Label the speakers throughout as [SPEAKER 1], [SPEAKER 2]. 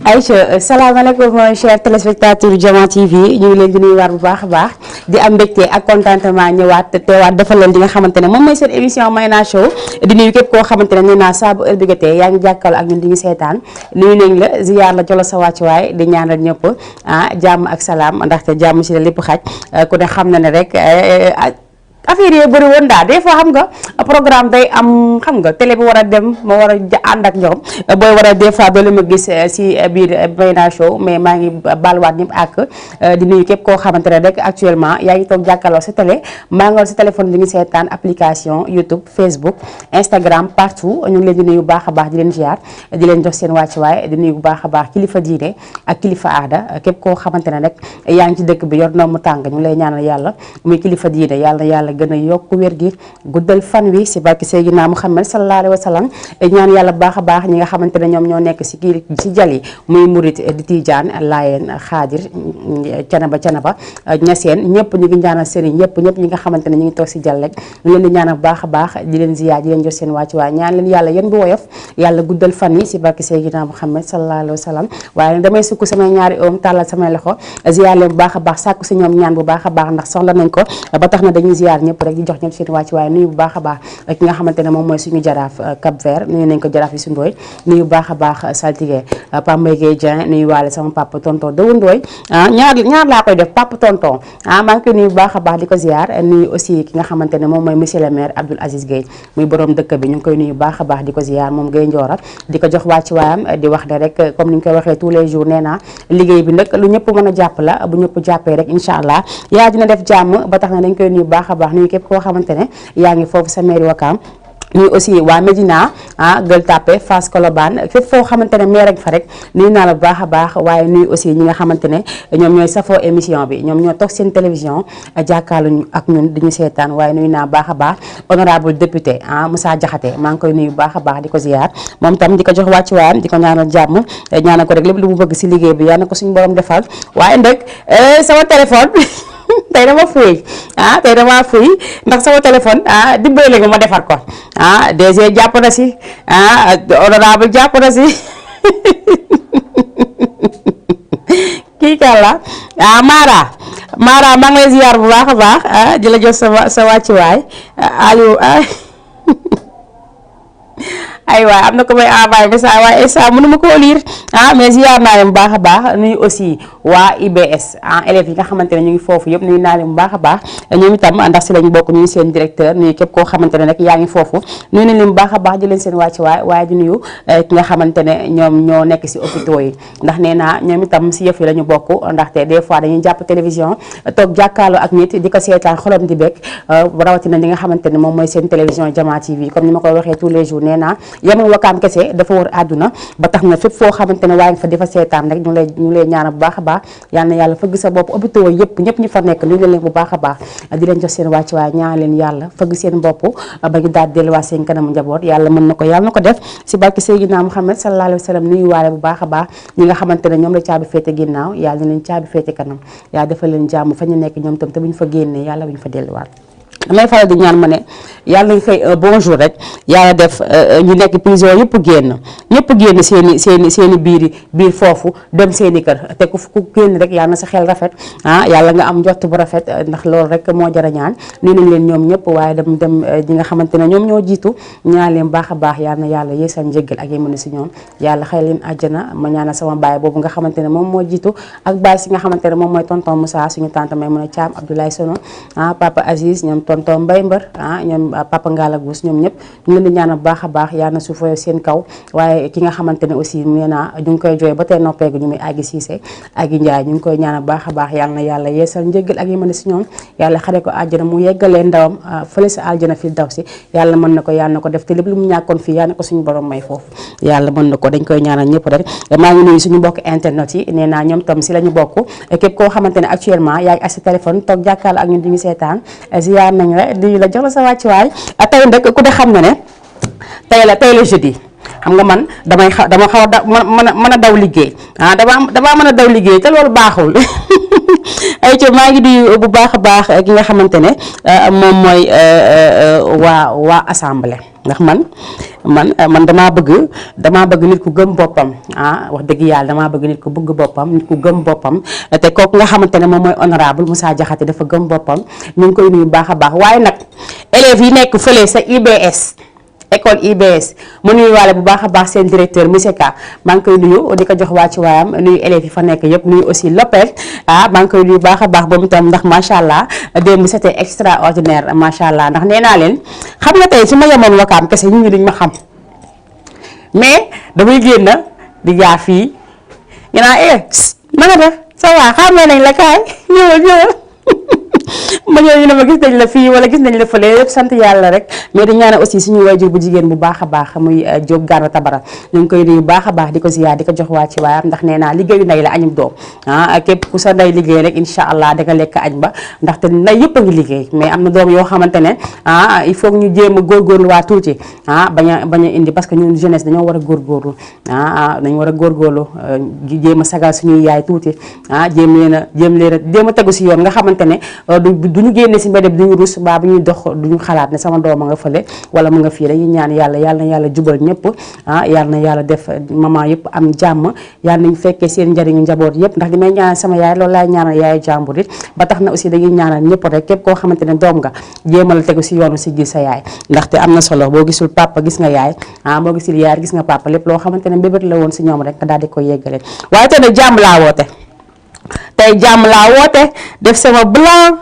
[SPEAKER 1] Aïcha salaamaaleykum chers téléspectateurs Diama TV ñu ngi leen di nuyuwaat bu baax a baax di am mbégte ak contentement ñëwaat teewaat defal leen li nga xamante ne moom mooy seen émission Mayna Show di nuyu képp koo xamante ne nee naa saa bu heure bi jotee yaa ngi jàkkaarloo ak ñun di ñu seetaan nuyu nañ la ziyaar la jolo sa wàccuwaay di ñaanal ñëpp jàmm ak salaam ndaxte jàmm si la lépp xaj ku ne xam na ne rek affaire yi bëri woon daal des fois xam nga programme day am xam nga télé bi war a dem ma war a ànd ak ñoom booy war a des fois doo ma gis si biir Mayna Show mais maa ngi balwaat ñëpp ak di nuyu képp koo xamante ne rek actuellement yaa ngi toog jàkkaarloo sa télé maa ngi si téléphone bi ngi seetaan application YouTube Facebook Instagram partout ñu ngi leen di nuyu bu baax a baax di leen ziar di leen jox seen wàccuwaay di nuyu bu baax a baax kilifa diine ak kilifa aada képp koo xamante ne rek yaa ngi ci dëkk bi yor na mu tàng ñu ngi lay ñaanal yàlla muy kilifa diine yàlla gën a yokk wér gi guddal fan wi si barki Seydina Muhammad sallallahu alayhi wa sallam ñaan yàlla baax a baax ñi nga xamante ne ñoom ñoo nekk si kii si jali muy murit di Tijaan Laayeen Xaadir canaba ñaseen ñëpp ñu ngi ñaanal sëriñ ñëpp ñi nga xamante ne ñu ngi toog si jal rek ñu leen di ñaanal baax a baax di leen ziyaar di leen jox seen wàcc waaye ñaan leen yàlla yéen bu woyof yàlla guddal fan yi si barki Seydina Muhammad sallallahu alayhi wa sallam waaye damay sukk samay ñaari oom tàllal samay loxo ziyaar leen bu baax a baax sàkku si ñoom ñaan bu baax a baax ndax soxla nañ ko ba tax na dañuy ziyaar ñëpp rek di jox ñëpp seen wàcc waaye nuyu bu baax a baax ki nga xamante ne moom mooy suñu jaraaf Cap Vert nuyu nañ ko jaraaf yi su ndooy nuyu bu baax a baax saltige Pape Mbaye Gueye Dieng nuyu waale sama papa tonton Dawu Ndooy ñaar laa koy def papa tonton maa ngi koy nuyu bu baax a baax di ko ziar nuyu aussi ki nga xamante ne moom mooy monsieur le maire Abdoul Aziz Gueye muy borom dëkk bi ñu ngi koy nuyu bu baax a baax di ko ziar moom Gueye Ndiora di ko jox wàcc waayam di wax ne rek comme ni ñu koy waxee tous les jours nee naa liggéey bi nag lu ñëpp mën a jàpp la bu ñëpp jàppee rek incha allah yaa dina def jàmm ba tax na dañ koy nuyu bu baax a baax nuyu képp koo xamante ne yaa ngi foofu sa mairie Wakaam nuyu aussi waa Médina Gueule Tapée Fass Colobane fépp foo xamante ne meer ak fa rek nuyu naa la bu baax a baax waaye nuyu aussi ñi nga xamante ne ñoom ñooy safoo émission bi ñoom ñoo toog seen télévision jàkkaarloo ak ñun di ñu seetaan waaye nuyu naa baax a baax honorable député Moussa Diakhaté maa ngi koy nuyu bu baax a baax di ko ziar moom tam di ko jox wàccu waayam di ko ñaanal jàmm ñaanal ko rek lépp lu mu bëgg si liggéey bi yal na ko suñu borom defal waaye nag sama téléphone tey dama fuuy tey dama fuuy ndax sama téléphone dimbale nga ma defar ko DG jàpp na si honorable jàpp na si kii kàlla Mara maa ngi lay ziar bu baax a baax di la jox sa wàccuwaay Aliou ay waay am na ko may envoyé message waaye instant mënu ma koo lire mais ziar naa leen bu baax a baax nuyu aussi waa IBS élèves yi nga xamante ne ñu ngi foofu yëpp nuyu naa leen bu baax a baax ñoom itam ndax si lañ bokk nuyu seen directeur nuyu képp koo xamante ne rek yaa ngi foofu nuyu nañ leen bu baax a baax di leen seen wàcc waaye di nuyu ki nga xamante ne ñoom ñoo nekk si hôpitaux yi ndax nee naa ñoom itam si yëf yi la ñu bokk ndaxte des fois dañuy jàpp télévision toog jàkkaarloo ak nit di ko seetaan xolam di bekk rawatina li nga xamante ne moom mooy seen télévision Diama TV comme ni ma koy waxee tous les jours nee naa yemul Wakaam kese dafa wër àdduna ba tax na fépp foo xamante ne waaye nga fa di fa seetaan rek ñu lay ñaanal bu baax a baax yal na yàlla fëgg sa bopp hôpitaux yëpp ñëpp ñi fa nekk ñu leen bu baax a baax di leen jox seen wàcc waaye ñaan leen yàlla fëgg seen bopp ba ñu daal delluwaat seen kanamu njaboot yàlla mën na ko yàlla na ko def si barke Seydina Muhammad sallallahu alayhi wa sallam nuyu waale bu baax a baax ñi nga xamante ne ñoom la caabi féete ginnaaw yàlla na leen caabi féete kanam yàlla defal leen jàmm fa ñu nekk ñoom tam te bu ñu fa génnee yàlla bu ñu fa delluwaat damay faral di ñaan ma ne yàlla nañ xëy un bon jour rek yàlla def ñu nekk prison yëpp génn seeni biir foofu dem seeni kër te ku génn rek yàlla na sa xel rafet yàlla nga am njott bu rafet ndax loolu rek moo jar a ñaan nii nañ leen ñoom ñëpp waaye dem ñi nga xamante ne ñoom ñoo jiitu ñaan leen baax a baax yàlla na yàlla yeesal njéggal ak yémane si ñoom yàlla xëy leen àjjana ma ñaanal sama baay boobu nga xamante ne moom moo jiitu ak baay si nga xamante ne moom mooy tonton Moussa suñu tante may mën a Thiam Abdoulaye Sono papa Aziz ñoom tonton Mbaye Mbër ñoom papa Ngala Gous ñoom ñëpp ñu leen di ñaanal baax a baax yàlla na suuf seen kaw waaye ki nga xamante ne aussi nee naa ñu ngi koy jooy ba tey noppeegu ñu muy Agui Cissé Agui Ndiaye ñu ngi koy ñaanal baax a baax yàlla na yàlla yeesal njéggal ak yémane si ñoom yàlla xare ko àjjana mu yeggalee ndawam fële sa àjjana fi daw si yàlla mën na ko yàlla na ko def te lépp lu mu ñàkkoon fii yàlla na ko suñu borom may foofu yàlla mën na ko dañ koy ñaanal ñëpp rek maa ngi nuyu suñu mbokk internet yi nee naa ñoom tam si la ñu bokk képp koo xamante ne actuellement yaa ngi ak sa téléphone toog jàkkaarloo ak ñun di ñu seetaan ziar nañ la di la jox la sa wàccuwaay tey nag ku de xam na ne tey la jeudi xam nga man dama xaw a mën a daw liggéey damaa mën a daw liggéey te loolu baaxul ay ci maa ngi di bu baax a baax ki nga xamante ne moom mooy waa assemblée ndax man damaa bëgg nit ku gëm boppam wax dëgg yàlla damaa bëgg nit ku bëgg boppam nit ku gëm boppam te kooku nga xamante ne moom mooy honorable Moussa Diakhaté dafa gëm boppam ñu ngi koy nuyu baax a baax waaye nag élèves yi nekk fële sa IBS école IBS mu nuyu waale bu baax a baax seen directeur monsieur Ka maa ngi koy nuyu di ko jox waa ci waayam nuyu élèves yi fa nekk yëpp nuyu aussi Lopez maa ngi koy nuyu baax a baax boobu itam ndax macha allah démb c'était extraordinaire macha allah ndax nee naa leen xam nga tey su ma yemoon Wakaam kese ñu duñ ma xam mais damay génn di jaar fii ñu naan na nga def ça va xamee nañ la kaay ñëwal ma ñëw ñu ne ma gis nañ la fii wala gis nañ la fële yëpp sant yàlla rek mais di ñaanal aussi suñu waajur bu jigéen bu baax a baax muy Diop Gana Tabara ñu ngi koy nuyu baax a baax di ko ziyaar di ko jox waa ci waayam ndax nee naa liggéeyu ndey la añum doom képp ku sa ndey liggéey rek incha allah da nga lekk añ ba ndaxte ndey yëpp a ngi liggéey mais am na doom yoo xamante ne il faut ñu jéem a góorgóorlu waa tuuti bañ a indi parce que ñun jeunesse dañoo war a góorgóorlu dañu war a góorgóorlu jéem a sagal suñuy yaay tuuti jéem a tegu si yoon nga xamante ne du ñu génne si mbedd bi duñu rus baa bu ñuy dox duñu xalaat ne sama doom a nga fële wala mu nga fii dañuy ñaan yàlla na yàlla jubal ñëpp yàlla na yàlla def maman yëpp am jàmm yàlla nañu fekkee seen njëriñu njaboot yëpp ndax li may ñaanal sama yaay loolu laay ñaanal yaayu jàmbur it ba tax na aussi dañuy ñaanal ñëpp rek képp koo xamante ne doom nga jéemal tegu si yoonu si gis sa yaay ndaxte am na solo boo gisul papa gis nga yaay boo gisul yaay gis nga papa lépp loo xamante ne mbébét la woon si ñoom rek nga daal di koy yeggale waaye tey nag jàmm laa woote def sama blanc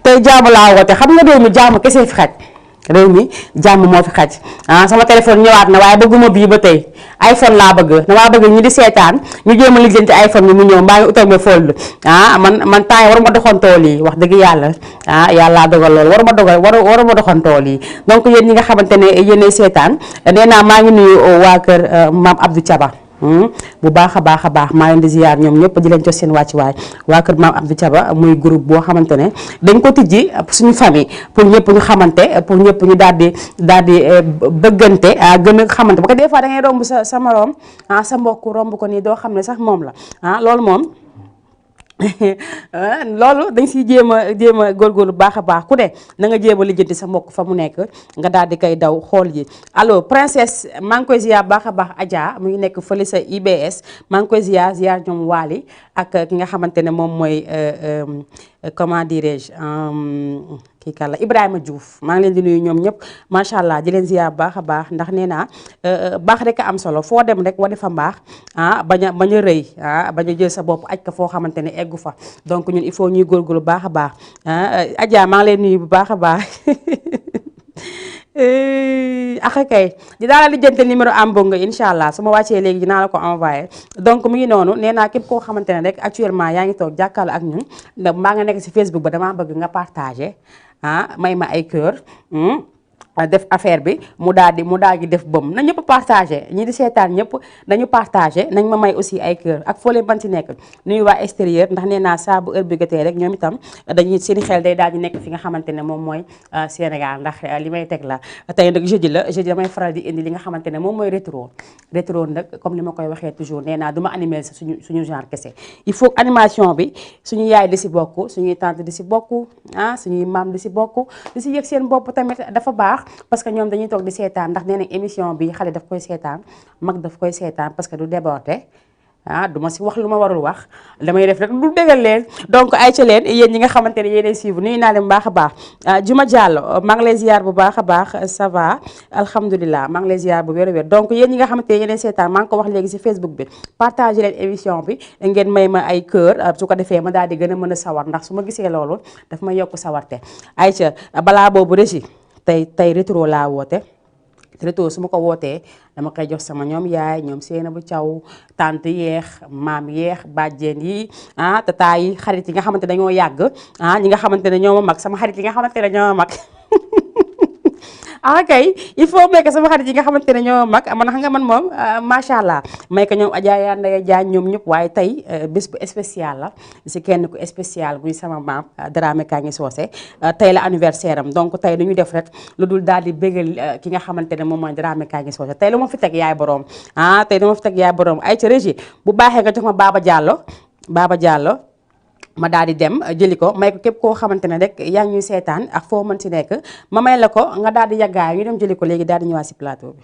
[SPEAKER 1] tey jàmm laa woote xam nga réew mi jàmm kese fi xaj réew mi jàmm moo fi xaj sama téléphone ñëwaat na waaye bëgguma bii ba tey iPhone laa bëgg damaa bëgg ñu di seetaan ñu jéem a lijjanti iPhone bi mu ñëw mbaa ngi utal ma fold man temps yi waruma doxantoo lii wax dëgg yàlla yàllaa dogal loolu waruma doxantoo lii donc yéen ñi nga xamante ne yéenay seetaan nee naa maa ngi nuyu waa kër Maam Abdou Thiaba bu baax a baax maa leen di ziar ñoom ñëpp di leen jox seen wàccuwaay waa kër Maam Abdou Thiaba muy groupe boo xamante ne dañ ko tijji suñu famille pour ñëpp ñu xamante pour ñëpp ñu daal di bëggante gën a xamante parce que des fois da ngay romb sa moroom sa mbokk romb ko nii doo xam ne sax moom la loolu moom loolu dañ siy jéem a góorgóorlu baax a baax ku ne na nga jéem a lijjanti sa mbokk fa mu nekk nga daal di koy daw xool ji allo princesse maa ngi koy ziar baax a baax Adja mu ngi nekk fële sa IBS maa ngi koy ziar ñoom Waly ak ki nga xamante ne moom mooy comment dirais-je kii kàlla Ibrahima Diouf maa ngi leen di nuyu ñoom ñëpp macha allah di leen ziar baax a baax ndax nee naa baax rek a am solo foo dem rek wane fa mbaax bañ a rëy bañ a jël sa bopp aj ko foo xamante ne eggu fa donc ñun il faut ñuy góorgóorlu baax a baax Adja maa ngi leen nuyu bu baax a baax kay dinaa la lijjante numéro ambong nga incha allah su ma wàccee léegi dinaa la ko envoyé donc mu ngi noonu nee naa képp koo xamante ne rek actuellement yaa ngi toog jàkkaarloo ak ñun maa nga nekk si Facebook ba damaa bëgg nga partagé may ma ay cœur def affaire bi mu daal di def bëm na ñëpp partagé ñi di seetaan ñëpp nañu partagé nañ ma may aussi ay cœur ak foo leen ban ci nekk nuyu waa extérieur ndax nee naa saa bu heure bi jotee rek ñoom itam dañuy seen xel day daal di nekk fi nga xamante ne moom mooy Sénégal ndax li may teg la tey nag jeudi la jeudi damay faral di indi li nga xamante ne moom mooy rétro nag comme ni ma koy waxee toujours nee naa du ma animé suñu genre kese il faut animation bi suñu yaay di si bokk suñuy tante di si bokk suñuy maam di si bokk di si yëg seen bopp tamit dafa baax parce que ñoom dañuy toog di seetaan ndax nee nañ émission bi xale daf koy seetaan mag daf koy seetaan parce que du déborder du ma si wax lu ma warul wax damay def rek lu bégal leen donc ay ca leen yéen ñi nga xamante ne yéenay suivre nuyu naa leen bu baax a baax Juma Diallo maa ngi lay ziar bu baax a baax ça va alhamdulilah maa ngi lay ziar bu wér a wér donc yéen ñi nga xamante ne yéenay seetaan maa ngi ko wax léegi si Facebook bi partagé leen émission bi ngeen may ma ay cœur su ko defee ma daal di gën a mën a sawar ndax su ma gisee loolu daf ma yokk sawarte ay ca balaa boobu régi tey rétro laa woote rétro su ma ko wootee dama koy jox sama ñoom yaay ñoom seena bu caw tante yeex maam yeex bàjjen yi tata yi xarit yi nga xamante dañoo yàgg ñi nga xamante ne ñoo ma mag sama xarit yi nga xamante ne ñoo ma mag kay il faut may ko sama xarit yi nga xamante ne ñoo mag man xam nga man moom macha allah may ko ñoom Adja yaa Ndeye Diagne ñoom ñëpp waaye tey bés bu spécial la si kenn ku spécial muy sama maam Dramé Kañi Socé tey la anniversaire am donc tey du ñu def rek lu dul daal di bégal ki nga xamante ne moom mooy Dramé Kañi Socé tey lu ma fi teg yaay borom tey lu ma fi teg yaay borom ay ca régie bu baaxee nga jox ma Baba Diallo ma daal di dem jëli ko may ko képp koo xamante ne rek yaa ngi ñuy seetaan ak foo mën ci nekk ma may la ko nga daal di yàggaay ñu dem jëli ko léegi daal di ñëwaat si plateau bi.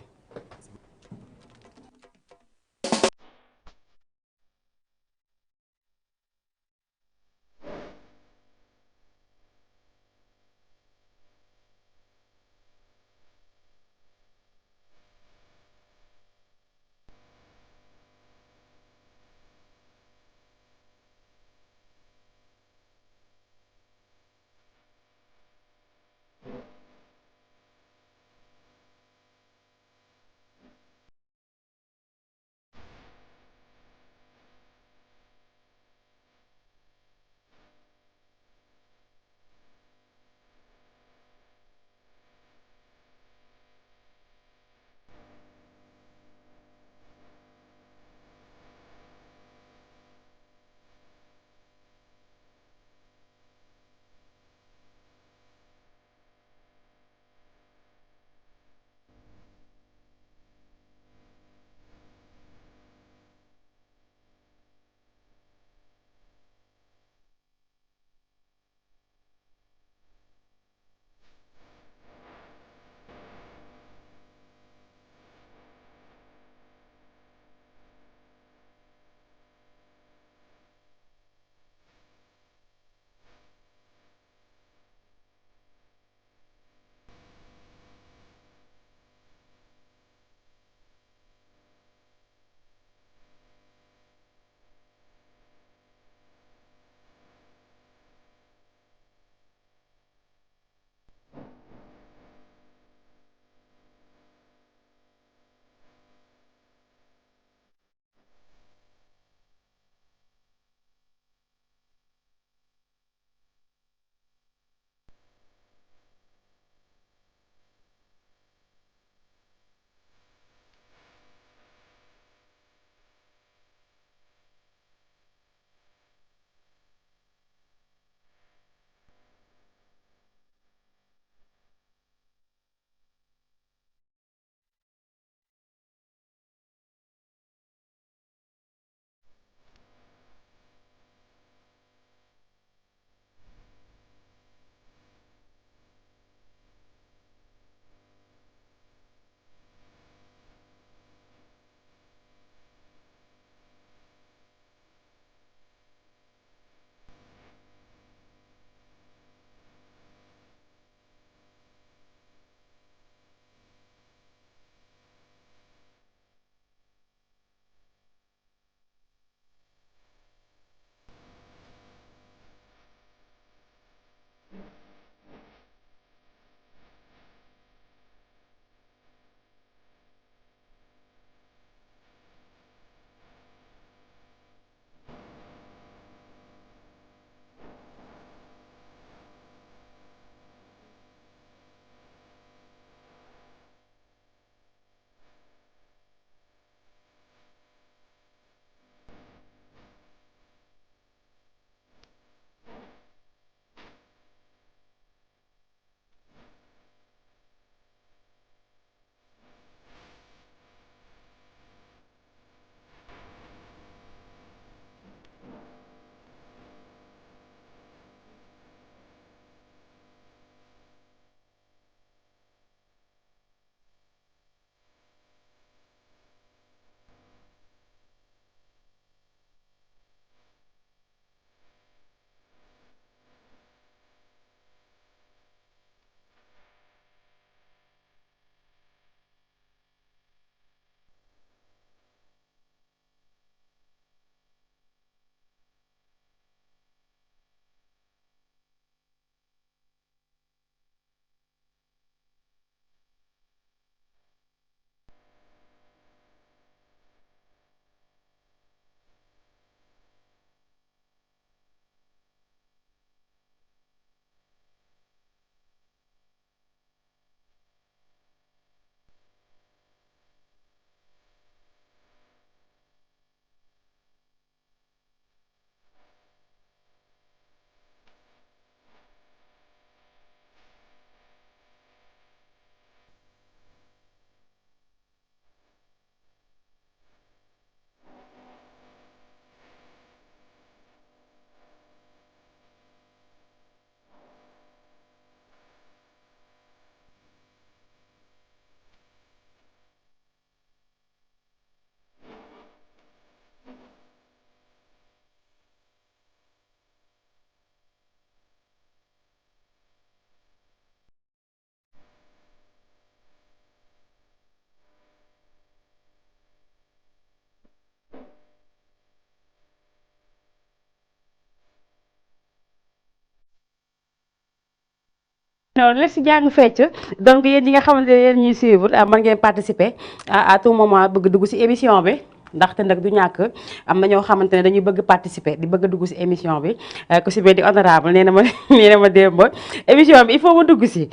[SPEAKER 1] non la si jàng fecc donc yéen ñi nga xamante ne yéen ñuy suivre mën ngeen participer à tout moment bëgg dugg si émission bi ndaxte nag du ñàkk am na ñoo xamante ne dañuy bëgg participer di bëgg dugg si émission bi ku si mel di honorable nee na ma nee na ma démb émission bi il faut mu dugg si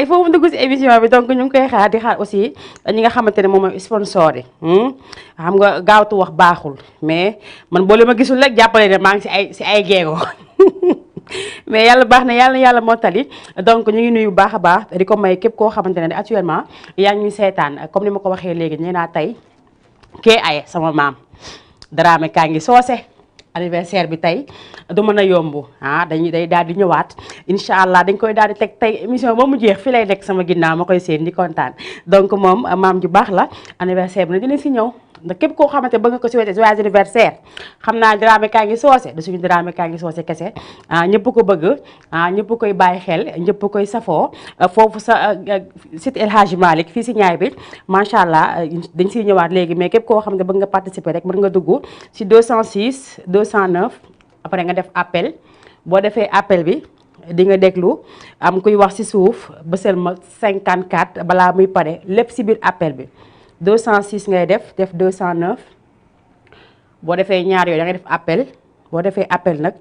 [SPEAKER 1] il faut mu dugg si émission bi donc ñu ngi koy xaar di xaar aussi ñi nga xamante ne moom mooy sponsor yi xam nga gaawtu wax baaxul mais man boole ma gisul rek jàppale ne maa ngi si ay jéego mais yàlla baax na yàlla mottali donc ñu ngi nuyu bu baax a baax di ko may képp koo xamante ne actuellement yaa ngi ñuy seetaan comme ni ma ko waxee léegi nee naa tey kee ay sama maam Dramé kaa ngi soose anniversaire bi tey du mën a yomb dañuy day daal di ñëwaat incha allah dañ koy daal di teg tey émission ba mu jeex fi lay nekk sama ginnaaw ma koy seen di kontaan donc moom maam ju baax la anniversaire bi na dina si ñëw ndax képp koo xamante bëgg nga ko souhaiter joyeux anniversaire xam naa Dramé kaa ngi soose du suñu Dramé kaa ngi soose kese ñëpp ko bëgg ñëpp koy bàyyi xel ñëpp koy safoo foofu sa site El Hadji Malick fii si ñaay bi macha allah dañ siy ñëwaat léegi mais képp koo xam ne bëgg nga participer rek mën nga dugg si 206 209 après nga def appel boo defee appel bi di nga déglu am kuy wax si suuf bësal ma 54 balaa muy pare lépp si biir appel bi 206 ngay def 209 boo defee ñaar yooyu da ngay def appel boo defee appel nag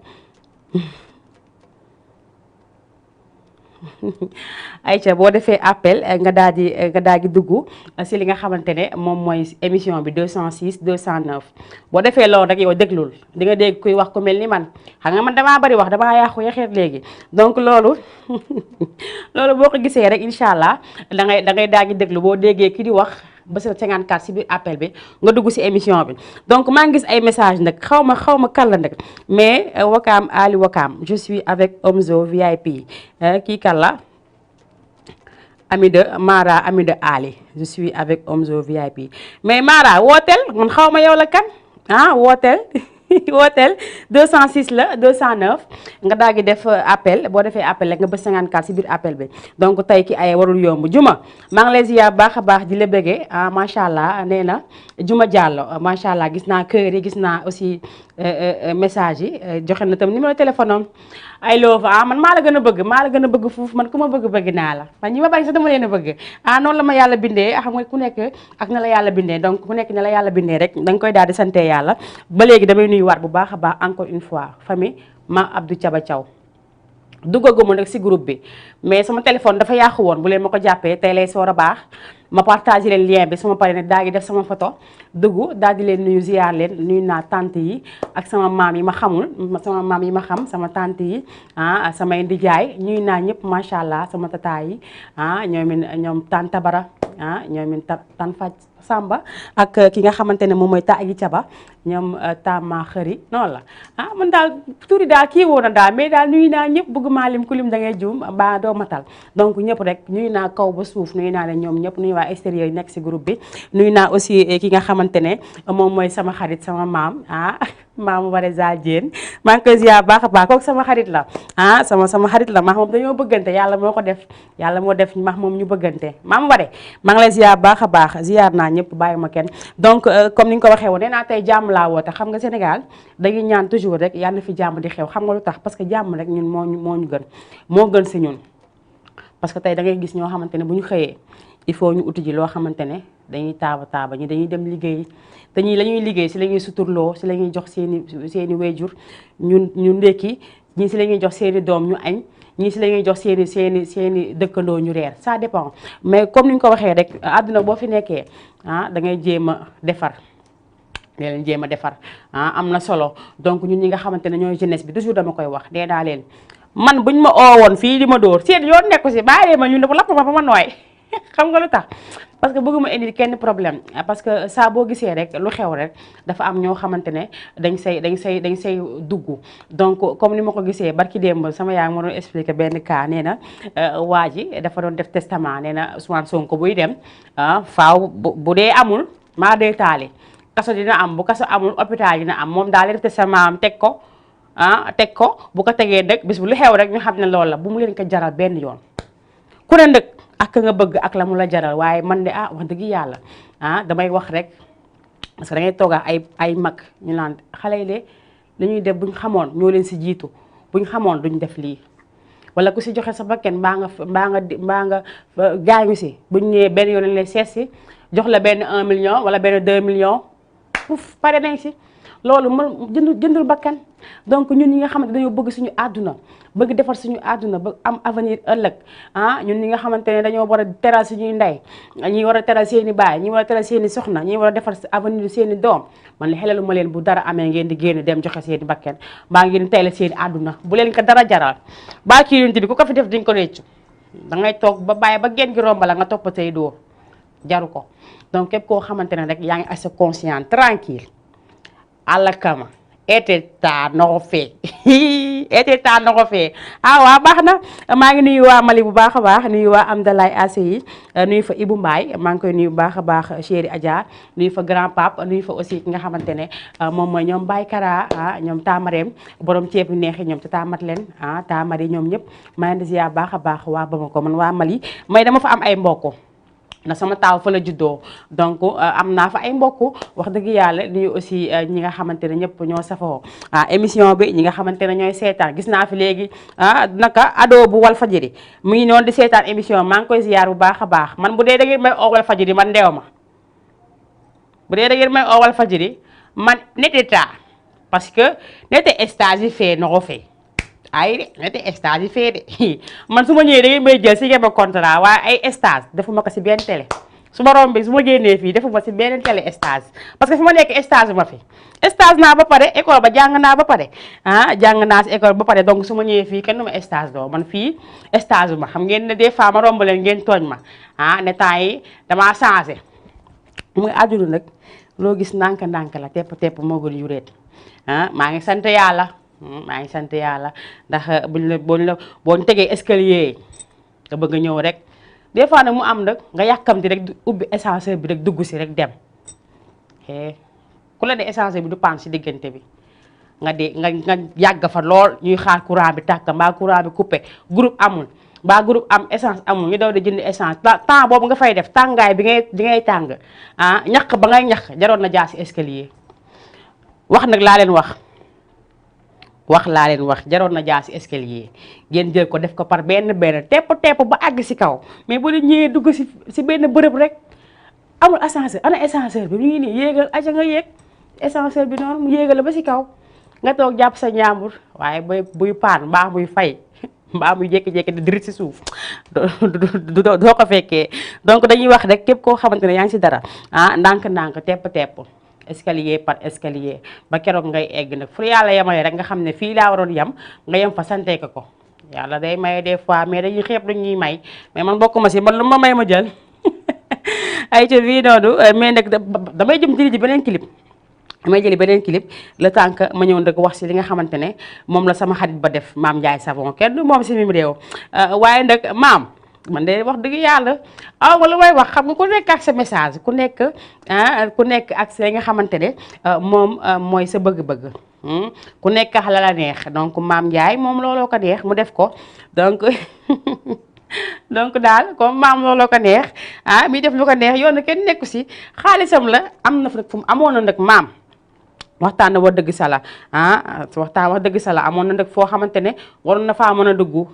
[SPEAKER 1] ayca boo defee appel nga daal di dugg si li nga xamante ne moom mooy émission bi 206 209 boo defee loolu rek yow déglul di nga dégg kuy wax ku mel ni man xam nga man damaa bari wax damaa yàqu yaxeet léegi donc loolu boo ko gisee rek incha allah da ngay daal di déglu boo déggee ki di wax ba sa 54 si biir appel bi nga dugg si émission bi donc maa ngi gis ay message nag xaw ma kan la nag mais Wakaam Ali Wakaam je suis avec Omzo VIP kii kan la ami de Mara ami de Ali je suis avec Omzo VIP mais Mara wooteel man xaw ma yow la kan wooteel wooteel 206 la 209 nga daal di def appel boo defee appel rek nga bës 54 si biir appel bi donc tey ki ay warul yomb Juma maa ngi lay ziar baax a baax di la bëggee macha allah nee na Juma Diallo macha allah gis naa kër yi gis naa aussi message yi joxe na tam numéro téléphone am ay love man maa la gën a bëgg fuuf man ku ma bëgg naa la man ñi ma bañ sax dama leen a bëgg noonu la ma yàlla bindee xam nga ku nekk ak na la yàlla bindee donc ku nekk na la yàlla bindee rek da nga koy daal di sante yàlla ba léegi damay nuyu waat bu baax a baax encore une fois famille ma Abdou Thiaba Thiaw duggaguma nag si groupe bi mais sama téléphone dafa yàqu woon bu leen ma ko jàppee tey lay soor a baax ma partagé leen lien bi sama pare ne daal di def sama photo dugg daal di leen nuyu ziar leen nuyu naa tante yi ak sama maam yi ma xamul sama maam yi ma xam sama tante yi samay ndijaay nuyu naa ñëpp macha allah sama tata yi ñoom tante Bara ñoom tan faj Samba ak ki nga xamante ne moom mooy ta yi caba ñoom tama xëri noonu la man daal turi daal kii woon na daal mais daal nuyu naa ñëpp bëgg maa lim ku lim da ngay juum ba doo matal donc ñëpp rek nuyu naa kaw ba suuf nuyu naa leen ñoom ñëpp nuyu waa extérieur yi nekk si groupe bi nuyu naa aussi ki nga xamante ne moom mooy sama xarit sama maam maamu Waré Zal Diène maa ngi koy ziar baax a baax kooku sama xarit la sama xarit la maax moom dañoo bëggante yàlla moo ko def yàlla moo def maax moom ñu bëggante maamu Waré maa ngi lay ziar baax a baax ziar naa ñëpp bàyyi ma kenn donc comme ni nga ko waxee woon nee naa tey jàmm laa woote xam nga Sénégal dañuy ñaan toujours rek yàlla na fi jàmm di xew xam nga lu tax parce que jàmm rek ñun moo ñu gën moo gën si ñun parce que tey da ngay gis ñoo xamante ne bu ñu xëyee il faut ñu uti ji loo xamante ne dañuy taaba ñi dañuy dem liggéey te ñii la ñuy liggéey si la ñuy suturloo si la ñuy jox seeni wéjur ñu ndekki ñii si la ñuy jox seeni doom ñu añ ñii si la ñuy jox seeni dëkkandoo ñu reer ça dépend mais comme ni ñu ko waxee rek àdduna boo fi nekkee da ngay jéem a defar leen jéem a defar am na solo donc ñun ñi nga xamante ne ñooy jeunesse bi toujours dama koy wax dee naa leen man buñ ma oowoon fii di ma dóor seen yoon nekku si bàyyi ma ñu ne lapp ma ba ma nooy xam nga lu tax parce que bëgguma indi kenn problème parce que saa boo gisee rek lu xew rek dafa am ñoo xamante ne dañ say dugg donc comme ni ma ko gisee barki démb sama yaay ma doon expliqué benn cas nee na waa ji dafa doon def testament nee na Ousmane Sonko buy dem faaw bu dee amul maa dee taali kaso dina am bu kaso amul hôpital dina am moom daal def testament am teg ko bu ko tegee dëkk bis bu lu xew rek ñu xam ne loolu la bu mu leen ko jaral benn yoon ku ne ndëkk ak nga bëgg ak la mu la jaral waaye man de wax dëgg yàlla damay wax rek parce que da ngay toog ay mag ñu naan xale yi de dañuy def buñ xamoon ñoo leen si jiitu buñ xamoon duñ def lii wala ku si joxe sa bakkan mbaa nga gaañu si bu ñu ñëwee benn yoon lañ lay seet si jox la benn 1 million wala benn 2 millions ouf pare nañ si. loolu mën jëndul bakkan donc ñun ñi nga xamante dañoo bëgg suñu àdduna bëgg defar suñu àdduna bëgg am avenir ëllëg ñun ñi nga xamante ne dañoo war a teral suñuy ndey ñi war a teral seeni baay ñi war a teral seeni soxna ñi war a defar avenir seeni doom man li xelalu ma leen bu dara amee ngeen di génn dem joxe seeni bakkan mbaa ngeen tey la seeni àdduna bu leen ko dara jaral baa ci yonent bi ku ko fi def diñ ko réccu da ngay toog ba bàyyi ba génn gi romba la nga topp say dóor jaru ko donc képp koo xamante ne rek yaa ngi assez conscient tranquille alla kama eteta noxo fee eteta noxo fee waaw baax na maa ngi nuyu waa Mali bu baax a baax nuyu waa Amdalaay Ase yi nuyu fa Ibou Mbaye maa ngi koy nuyu bu baax a baax chéri Adja nuyu fa grand pape nuyu fa aussi ki nga xamante ne moom mooy ñoom Baye Kara ñoom Tamareem borom ceeb yu neexi ñoom te tamat leen Tamari ñoom ñëpp maa ngi ziar baax a baax waa Bamako man waa Mali may dama fa am ay mbokk na sama taaw fa la juddoo donc am naa fa ay mbokk wax dëgg yàlla nuyu aussi ñi nga xamante ne ñëpp ñoo safoo émission bi ñi nga xamante ne ñooy seetaan gis naa fi léegi naka ado bu Walfadjri mu ngi noonu di seetaan émission maa ngi koy ziar bu baax a baax man bu dee da ngeen may oo Walfadjri man ndeew ma bu dee da ngeen may oo Walfadjri man neteta parce que nete stage yi fee noxo fee ay de nete stage yi fee de man su ma ñëwee da ngeen may jël si ngeen ma contrat waaye ay stage defuma ko si benn télé su ma rombee su ma génnee fii defuma si benn télé stage parce que fi ma nekk stage ma fi stage naa ba pare école ba jàng naa ba pare jàng naa si école ba pare donc su ma ñëwee fii kenn du ma stage doo man fii stage ma xam ngeen ne des fois ma romb leen ngeen tooñ ma ne temps yi damaa changé muy àdduna nag loo gis ndànk-ndànk la tepp moo gën yuréet maa ngi sant yàlla maa ngi sant yàlla ndax boo ñu tegee escalier nga bëgg a ñëw rek des fois nag mu am nag nga yàkkamti rek ubbi ascenseur bi rek dugg si rek dem ku la ne ascenseur bi du paan si diggante bi nga yàgg fa lool ñuy xaar courant bi tàkk mbaa courant bi coupé groupe amul mbaa groupe am essence amul ñu daw di jënd essence temps boobu nga fay def tàngaay bi ngay tàng ñaq ba ngay ñaq jaroon na jaar si escalier wax nag laa leen wax jaroon na jaar si escalier ngeen jël ko def ko par benn tepp ba àgg si kaw mais bu dee ñëwee dugg si benn bërëb rek amul ascenseur ana ascenseur bi ñu ngi nii yéegal aca nga yéeg ascenseur bi noonu mu yéegal la ba si kaw nga toog jàpp sa ñaambur waaye buy paan mbaa muy fay mbaa muy jékki-jékki di dirit si suuf doo ko fekkee donc dañuy wax rek képp koo xamante ne yaa ngi si dara ndànk-ndànk tepp escalier par escalier ba keroog ngay egg nag fu yàlla yemale rek nga xam ne fii laa waroon yem nga yem fa sante ko yàlla day maye des fois mais dañuy xeeb lu ñuy may mais man bokk ma si man lu ma may ma jël ay ca bii noonu mais nag damay jëm jëli ji beneen clip damay jëli beneen clip le temps que ma ñëw nag wax si li nga xamante ne moom la sama xarit ba def Mame Ndiaye Savon kenn du moom si mim réew waaye nag maam man de wax dëgg yàlla wala may wax xam nga ku nekk ak sa message ku nekk ak sa nga xamante ne moom mooy sa bëgg-bëgg ku nekk la la neex donc Mame Ndiaye moom looloo ko neex mu def ko donc daal comme maam looloo ko neex mi def lu ko neex yoon na kenn nekku si xaalisam la am na fa fu mu amoon na nag maam waxtaan na wax dëgg sala waxtaan wax dëgg sala amoon na nag foo xamante ne waroon na faa mën a dugg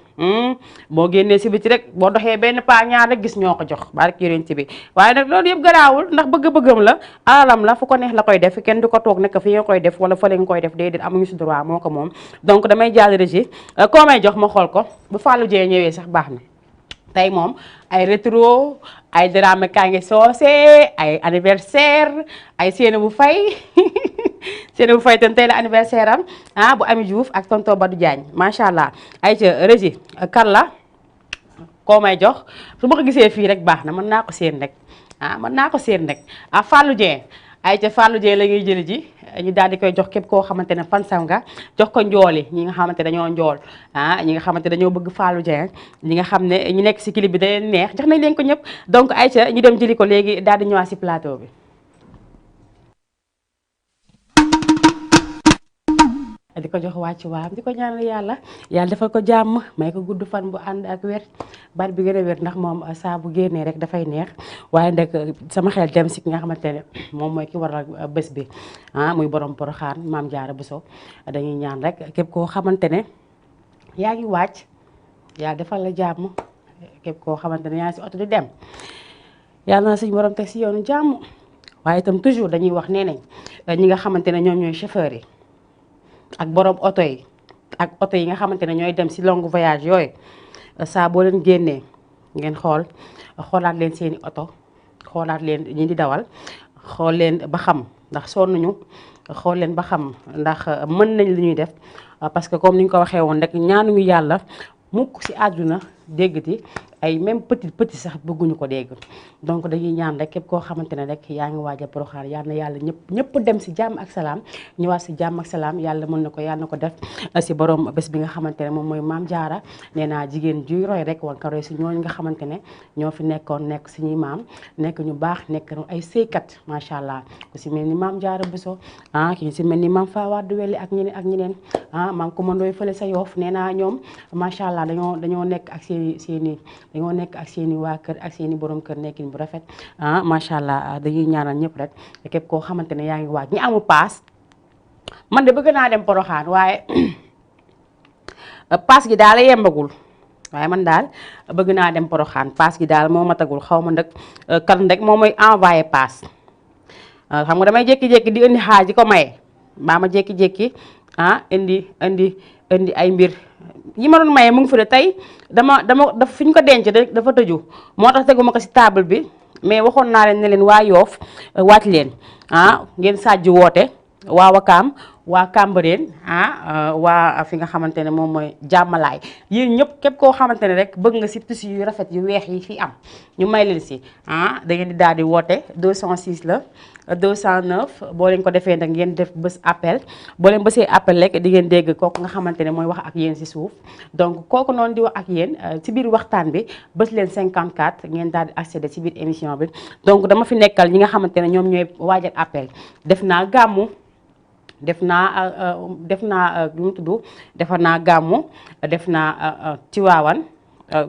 [SPEAKER 1] boo génnee si biti rek boo doxee benn paa ñaar rek gis ñoo ko jox barki yonent bi waaye nag loolu yëpp garaawul ndax bëgg-bëggam la alalam la fu ko neex la koy def kenn du ko toog nekk fi nga koy def wala fële nga koy def déedéet amuñu si droit moo ko moom donc damay jàll régie koo may jox ma xool ko bu Fallou Dieng ñëwee sax baax na tey moom ay rétro ay drame kaa ngi soose ay anniversaire ay séena bu fay séena bu fay ten tey la anniversaire am bu Ami Diouf ak tonton Badou Diagne macha allah ay ca régie kan la koo may jox su ma ko gisee fii rek baax na mën naa ko seen rek mën naa ko seen rek Fallou Dieng ay ca Fallou Dieng la ñuy jëli ji ñu daal di koy jox képp koo xamante ne fansam nga jox ko njooli ñi nga xamante dañoo njool ñi nga xamante dañoo bëgg Fallou Dieng ñi nga xam ne ñu nekk si clip bi da leen neex jox nañ leen ko ñëpp donc ay ca ñu dem jëli ko léegi daal di ñëwaat si plateau bi. di ko jox wàcc waam di ko ñaanal yàlla defal ko jàmm may ko gudd fan bu ànd ak wér bar bi gën a wér ndax moom saa bu génnee rek dafay neex waaye nag sama xel dem si ki nga xamante ne moom mooy ki waral bés bi muy borom Porokhane Mame Diarra Bousso dañuy ñaan rek képp koo xamante ne yaa ngi wàcc yàlla defal la jàmm képp koo xamante ne yaa ngi si oto di dem yàlla na suñu borom teg si yoonu jàmm. waaye itam toujours dañuy wax nee nañ ñi nga xamante ne ñoom ñooy chauffeur yi ak borom oto yi ak oto yi nga xamante ne ñooy dem si long voyage yooyu saa boo leen génnee ngeen xoolaat leen seeni oto xoolaat leen ñi di dawal xool leen ba xam ndax sonn ñu xool leen ba xam ndax mën nañ li ñuy def parce que comme ni ñu ko waxee woon rek ñaanuñu yàlla mukk ci àdduna déggati ay même petit sax bëgguñu ko dégg donc dañuy ñaan rek képp koo xamante ne rek yaa ngi waaj a Porokhane yal na yàlla ñëpp dem ci jàmm ak salaam ñëwaat ci jàmm ak salaam yàlla mën na ko yàlla na ko def ci borom bés bi nga xamante ne moom mooy Maam Jaara nee naa jigéen juy roy rek wan ko roy ci ñooñu nga xamante ne ñoo fi nekkoon nekk suñuy maam nekk ñu baax nekk ay sëykat macha allah ku ci mel ni Maam Jaara Buso ki ci mel ni Maam Fawade Wele ak ñeneen maam ko mandooy fële sa Yoof nee naa ñoom macha allah dañoo nekk ak seeni dañoo nekk ak seeni waa kër ak seeni borom kër nekkin bu rafet macha allah dañuy ñaanal ñëpp rek képp koo xamante ne yaa ngi waaj ñi amul paas man de bëgg naa dem Porokhane waaye paas gi daal yembagul waaye man daal bëgg naa dem Porokhane paas gi daal moo matagul xaw ma nag kan rek moo mooy envoyé paas xam nga damay jékki-jékki di indi xaaj di ko maye baa ma jékki-jékki indi ay mbir yi ma doon maye mu ngi fi de tey dama fi ñu ko denc dafa tëju moo tax teguma ko ci table bi mais waxoon naa leen ne leen waa Yoof wàcc leen ngeen sàjj woote waa Wakaam waa Cambérène waa fi nga xamante ne moom mooy jàmmalaay yéen ñëpp képp koo xamante ne rek bëgg nga ci tissu yu rafet yu weex yi fi am ñu may leen ci da ngeen di daal di woote 206 la 209 boo leen ko defee nag ngeen def bés appel boo leen bësee appel rek di ngeen dégg kooku nga xamante ne mooy wax ak yéen ci suuf donc kooku noonu di wax ak yéen ci biir waxtaan bi bés leen 54 ngeen daal di accéder ci biir émission bi donc dama fi nekkal ñi nga xamante ne ñoom ñooy waajal appel def naa gàmmu def naa lu mu tudd defar naa gàmmu def naa Tiwaawan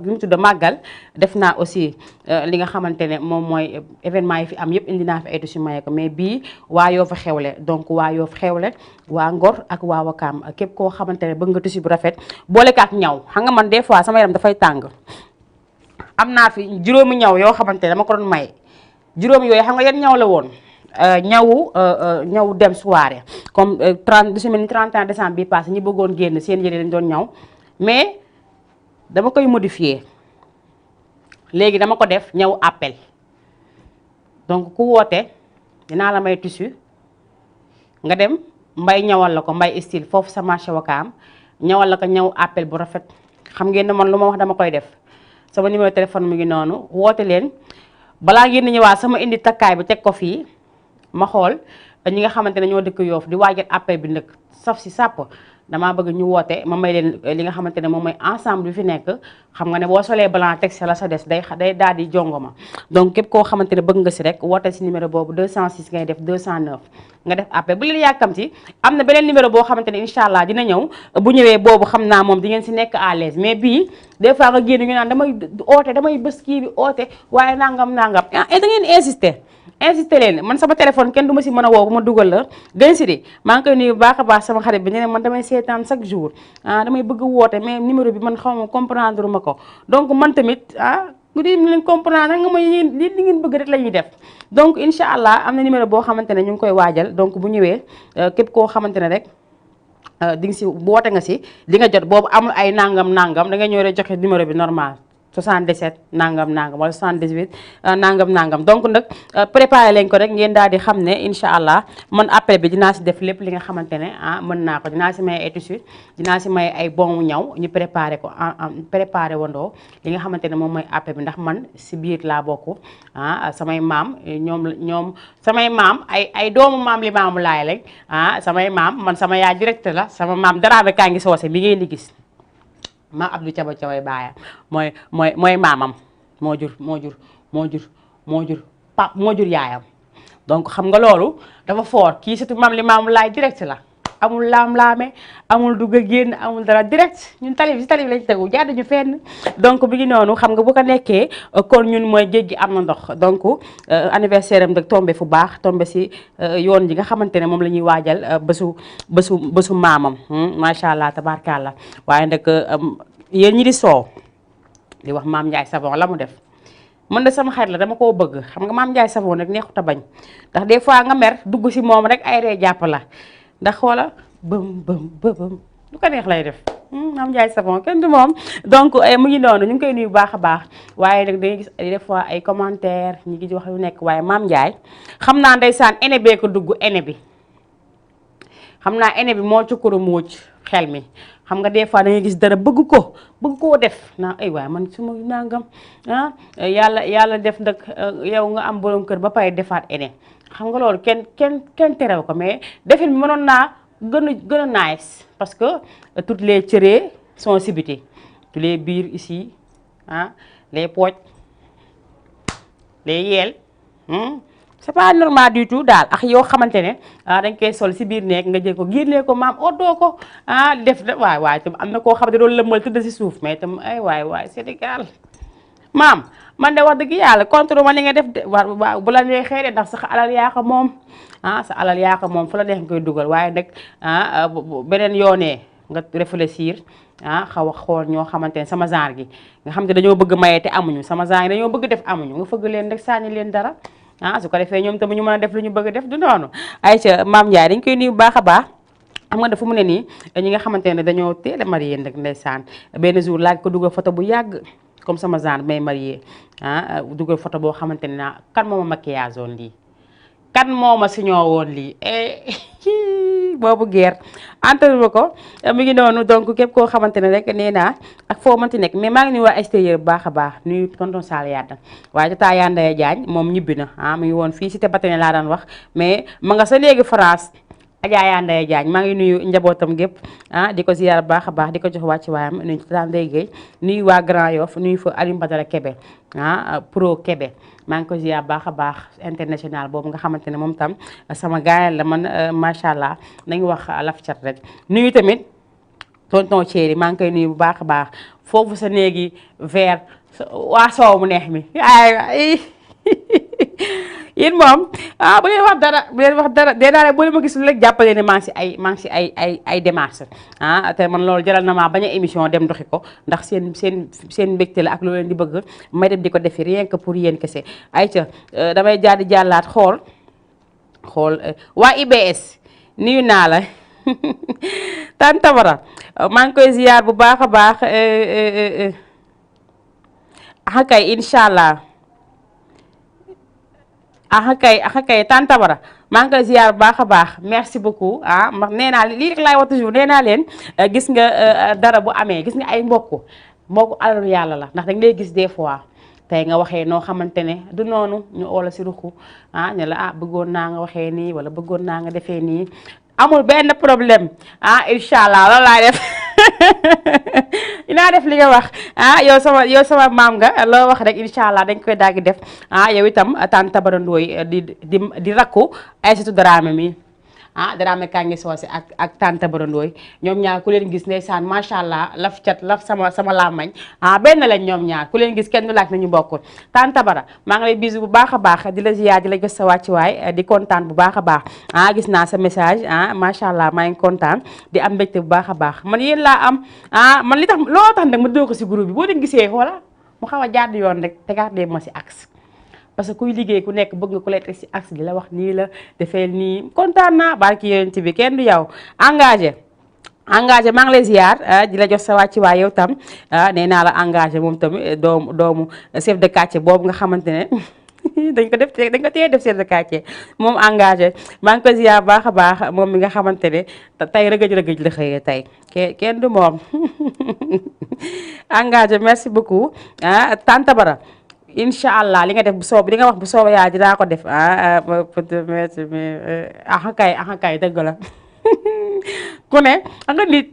[SPEAKER 1] lu mu tudd màggal def naa aussi li nga xamante ne moom mooy événement yi fi am yëpp indi naa fi ay tissu maye ko mais bii waa Yoof xewle donc waa Yoof xewle waa Ngor ak waa Wakaam képp koo xamante ne bëgg nga tissu bu rafet boole ko ak ñaw xam nga man des fois sama yaram dafay tàng am naa fi juróomi ñaw yoo xamante ne dama ko doon maye juróomi yooyu xam nga yan ñaw la woon ñaw dem soirée comme 30 du semaine 31 décembre bi passé ñi bëggoon génn seen yére lañ doon ñaw mais dama koy modifier léegi dama ko def ñaw appel donc ku woote dinaa la may tissu nga dem mbay ñawal la ko mbay style foofu sa marché Wakaam ñawal la ko ñaw appel bu rafet xam ngeen ne man lu ma wax dama koy def sama numéro téléphone mu ngi noonu woote leen balaa ngeen di ñëwaat sama indi takkaay bi teg ko fii ma xool ñi nga xamante ne ñoo dëkk Yoof di waajal appel bi nag saf si sàpp damaa bëgg ñu woote ma may leen li nga xamante ne moom mooy ensemble bi fi nekk xam nga ne boo solee blanc teg sa la sa des day daal di jongoma donc képp koo xamante ne bëgg nga si rek woote si numéro boobu 206 ngay def 209 nga def appel bu leen yàkkamti am na beneen numéro boo xamante ne incha allah dina ñëw bu ñëwee boobu xam naa moom di ngeen si nekk à l'aise mais bii des fois nga génn ñu naan damay oote damay bës kii bi oote waaye nangam et da ngeen insisté leen man sama téléphone kenn du ma si mën a woo bu ma dugal la gën si di maa ngi koy nuyu bu baax a baax sama xarit bi ne man damay seetaan chaque jour damay bëgg woote mais numéro bi man xaw ma comprendre ma ko donc man tamit ku di leen comprendre nga mooy li ngeen bëgg rek la ñuy def donc incha allah am na numéro boo xamante ne ñu ngi koy waajal donc bu ñëwee képp koo xamante ne rek di nga si woote nga si di nga jot boobu amul ay nangam da nga ñëw rek joxe numéro bi normal 77 nangam wala 78 nangam donc nag préparé leen ko rek ngeen daal di xam ne incha allah man appel bi dinaa si def lépp li nga xamante ne mën naa ko dinaa si may ay tissu dinaa si may ay bon ñaw ñu préparé ko préparé wandoo li nga xamante ne moom mooy appel bi ndax man si biir laa bokk samay maam ñoom samay maam ay doomu maam li maamu laay lañ samay maam man sama yaay direct la sama maam Daraame kaa ngi soose bi ngeen di gis maa Abdou Caba baayam mooy maamam moo jur yaayam donc xam nga loolu dafa fort kii surtout maam li maamu laay direct la amul laam-laame amul dugg a génn amul dara direct ñun tali bi lañ tegu jàdduñu fenn donc bi ngi noonu xam nga bu ko nekkee kon ñun mooy géej gi am na ndox donc anniversaire am nag tombé fu baax tombé si yoon ji nga xamante ne moom la ñuy waajal bésu maamam macha allah tabarkalla waaye nag yéen ñi di soow di wax Mame Ndiaye Savon la mu def man de sama xarit la dama koo bëgg xam nga Mame Ndiaye Savon nag neexut a bañ ndax des fois nga mer dugg si moom rek ay ree jàpp la ndax xoola bëm lu ko neex lay def Mame Ndiaye Savon kenn du moom donc mu ngi noonu ñu ngi koy nuyu bu baax a baax waaye nag dañuy gis des fois ay commentaire ñi ngi wax lu nekk waaye Mame Ndiaye xam naa ndeysaan ene bee ko dugg ene bi xam naa ene bi moo cukkuru muuc xel mi xam nga des fois da ngay gis dara bëgg koo def naa ay waay man su ma nangam yàlla def nag yow nga am borom kër ba pare defaat ene xam nga loolu kenn terew ko mais defin bi mënoon naa gën a nice parce que toutes les cëree sont sibiti tous les biir ici les pooj les yeel c'est pas normal du tout daal ak yoo xamante ne dañ koy sol si biir nekk nga jël ko génnee ko maam oddoo ko def waay tam am na koo xam ne doon lëmbal tëdd si suuf mais tam ay waay Sénégal maam man de wax dëgg yàlla contre ma ni nga def de waaw bu la neexee de ndax sa alal yaa ko moom sa alal yaa ko moom fu la neex nga koy dugal waaye nag beneen yoonee nga réfléchir xaw a xool ñoo xamante ne sama genre gi nga xam ne dañoo bëgg maye te amuñu sama genre gi dañoo bëgg def amuñu nga fëgg leen rek sànni leen dara su ko defee ñoom tamit ñu mën a def lu ñu bëgg a def du noonu Aïcha Mame Ndiaye dañ koy nuyu bu baax a baax xam nga dafa mu ne nii ñi nga xamante ne dañoo teel a marié nag ndeysaan benn jour laaj ko dugal photo bu yàgg comme sama genre may marié dugal photo boo xamante ne naa kan moo ma maquillage woon lii kan moo ma siñoo woon lii boobu guerre antal ko mi ngi noonu donc képp koo xamante ne rek nee naa ak foo mënti nekk mais maa ngi nuyu waa extérieur bu baax a baax nuyu tonton Sall Yadda waaye jotaa Yandaya Diagne moom ñibbi na mu ngi woon fii cité Batene laa daan wax mais ma nga sa léegi France Adja Yandaya Diagne maa ngi nuyu njabootam gépp di ko ziyaar baax a baax di ko jox wàcc waayam nuyu ci daan léegi nuyu waa Grand Yoff nuyu fa Alioune Badara Kébé pro Kébé maa ngi ko ziyaar baax a baax international boobu nga xamante ne moom tam sama gaayal la man macha allah nañu wax laf cat rek nuyu tamit tonton Thierry maa ngi koy nuyu bu baax a baax foofu sa néegi vert waa soow mu neex mi ay yéen moom bu leen wax dara dee naa boo leen ma gis lu rek jàppale ne maa ngi si ay démarches te man loolu jaral na maa bañ a émission dem doxi ko ndax seen mbégte la ak loolu leen di bëgg may dem di ko defi rien que pour yéen kese ayca damay di jàllaat xool waa IBS nuyu naa la tan tabara maa ngi koy ziyaar bu baax a baax kay incha allah kay tantabara maa ngi koy ziar bu baax a baax merci beaucoup nee naa lii rek laay wax toujours nee naa leen gis nga dara bu amee gis nga ay mbokk alalu yàlla la ndax dañ lay gis des fois tey nga waxee noo xamante ne du noonu ñu oola si ruxu ne la bëggoon naa nga waxee nii wala bëggoon naa nga defee nii amul benn problème incha allah loolu laay def dinaa def li nga wax yow sama maam nga loo wax rek incha allah dañ koy daal di def yow itam tante Tabara Ndoye di rakku Aïssatou Dramé mi Dramé Kangi Soose ak tante Tabara Ndoye ñoom ñaar ku leen gis ndeysaan macha allah laf cat laf sama làmmañ benn lañ ñoom ñaar ku leen gis kenn du laaj nañu bokkul tante Tabara maa ngi lay bisu bu baax a baax di la ziyaar di la gis sa wàccuwaay di kontaan bu baax a baax gis naa sa message macha allah maa ngi kontaan di am mbégte bu baax a baax man yéen laa am man li tax loo tax nag ma doo ko si groupe bi boo leen gisee xoola mu xaw a jàdd yoon rek tegaat leen ma si axe parce que kuy liggéey ku nekk bëgg nga ku lay teg si axe di la wax nii la defee nii kontaan naa barki yonent bi kenn du yow engagé maa ngi lay ziar di la jox sa wàcc waay yow tam nee naa la engagé moom tamit doomu chef de quartier boobu nga xamante ne dañ ko tee def chef de quartier moom engagé maa ngi ko ziar baax a baax moom mi nga xamante ne tey rëgëj la xëyee tey kenn du moom engagé merci beaucoup tante Tabara incha allah li nga def li nga wax bu soob yaa dinaa ko def kay dëgg la ku ne nga nit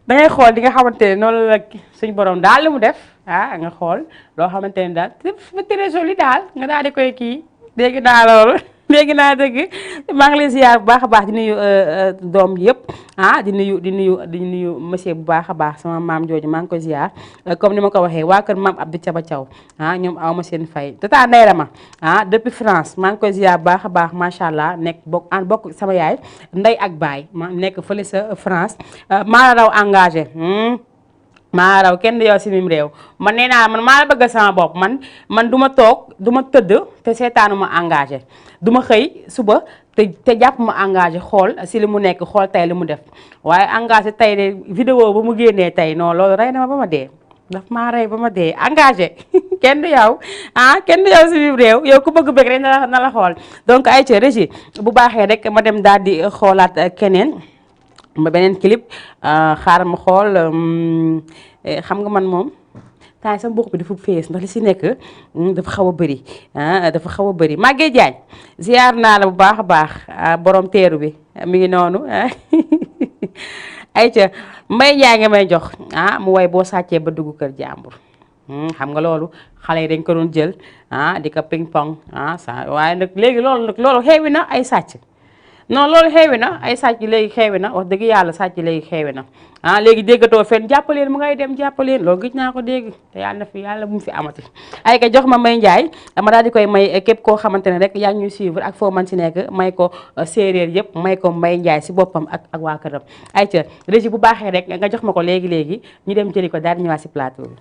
[SPEAKER 1] dangay xool di nga xamante ne noonu la suñ borom daal li mu def nga xool loo xamante ne daal très joli daal nga daal di koy kii dégg naa loolu léegi naa dëgg maa ngi lay ziar bu baax a baax di nuyu doom yëpp di nuyu monsieur bu baax a baax sama maam jooju maa ngi koy ziar comme ni ma ko waxee waa kër maam Abdou Thiaba Thiaw ñoom aw ma seen fay tata Ndeye Rama depuis France maa ngi koy ziar bu baax a baax macha allah nekk bokk sama yaay ndey ak baay ma nekk fële sa France maa la raw engagé maa raw kenn du yow si mim réew man nee naa man maa la bëgg sama bopp man du ma toog du ma tëdd te seetaanu ma engagé du ma xëy suba te jàpp ma engagé xool si li mu nekk xool tey li mu def waaye engagé tey de vidéo ba mu génnee tey non loolu rey na ma ba ma dee daf maa rey ba ma dee engagé kenn du yow kenn du yow si mim réew yow ku bëgg bëgg rek na la xool donc ay ca régie bu baaxee rek ma dem daal di xoolaat keneen ma beneen clip xaaral ma xool xam nga man moom taay sama mbokk bi dafa fees ndax li si nekk dafa xaw a bëri dafa xaw a bëri Maguette Diagne ziar naa la bu baax a baax borom teeru bi mi ngi noonu ayca Mbaye Ndiaye nga may jox mu way boo sàccee ba dugg kër jàmbur xam nga loolu xale yi dañ ko doon jël di ko ping pong sa waaye nag léegi loolu xeewi na ay sàcc non loolu xeewi na ay sàcc léegi xeewi na wax dëgg yàlla sàcc léegi xeewi na léegi déggatoo fenn jàppaleen mu ngay dem jàppaleen loolu gis naa ko dégg te yàlla na fi yàlla bu mu fi amati ay ka jox ma Mbaye Ndiaye ma daal di koy may képp koo xamante ne rek yaa ngi ñuy suivre ak foo man si nekk may ko séeréer yëpp may ko Mbaye Ndiaye si boppam ak waa këram ay ca régie bu baaxee rek nga jox ma ko léegi ñu dem jëli ko daal di ñëwaat si plateau bi.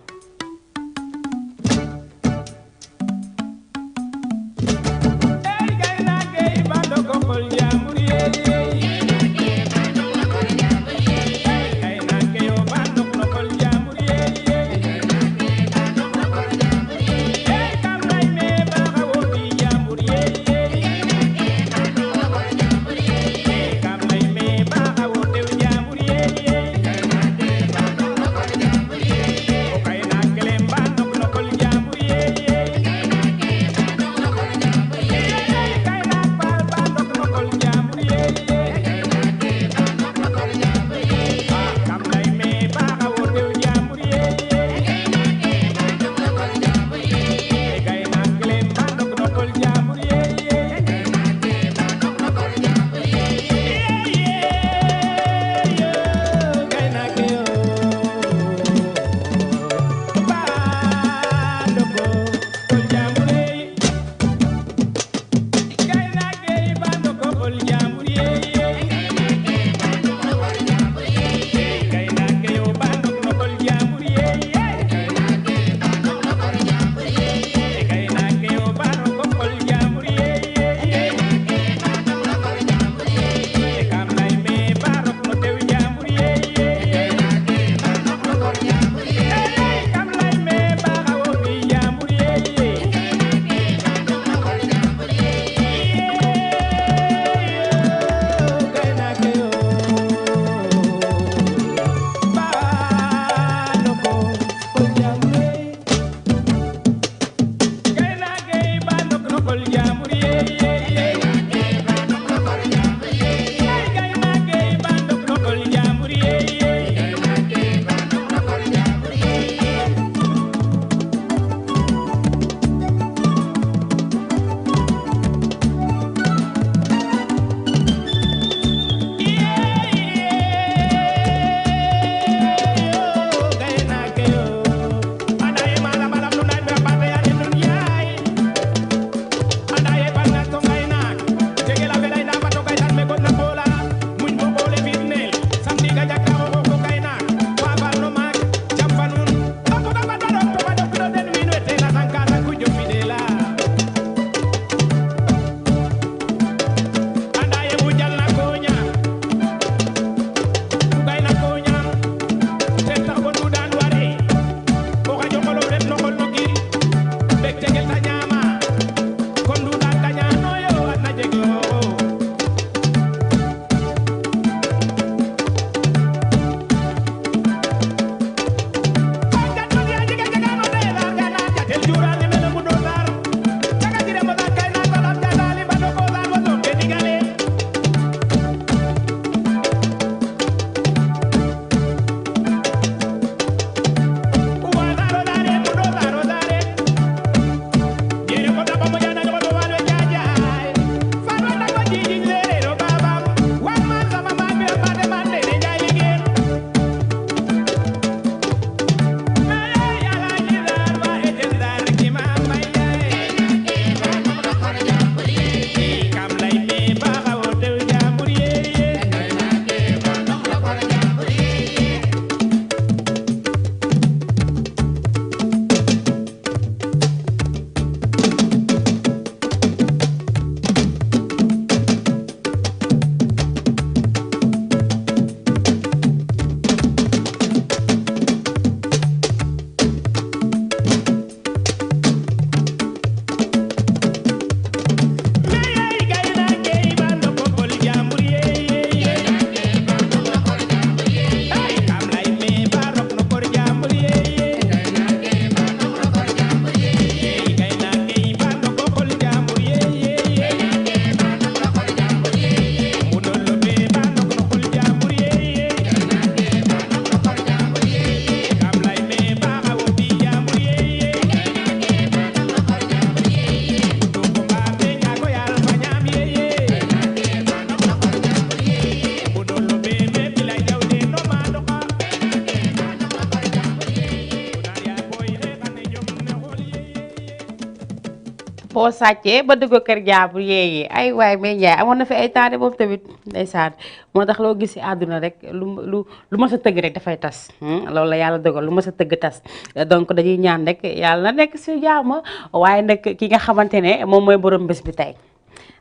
[SPEAKER 1] boo sàccee ba dugg kër jàmbur yéegi ay waay mais Ndiaye amoon na fi ay temps de boobu tamit ndeysaan moo tax loo gis ci àdduna rek lu ma sa tëgg rek dafay tas loolu la yàlla dogal lu ma sa tëgg tas donc dañuy ñaan rek yàlla na nekk ci jàmm waaye nag ki nga xamante ne moom mooy borom bés bi tey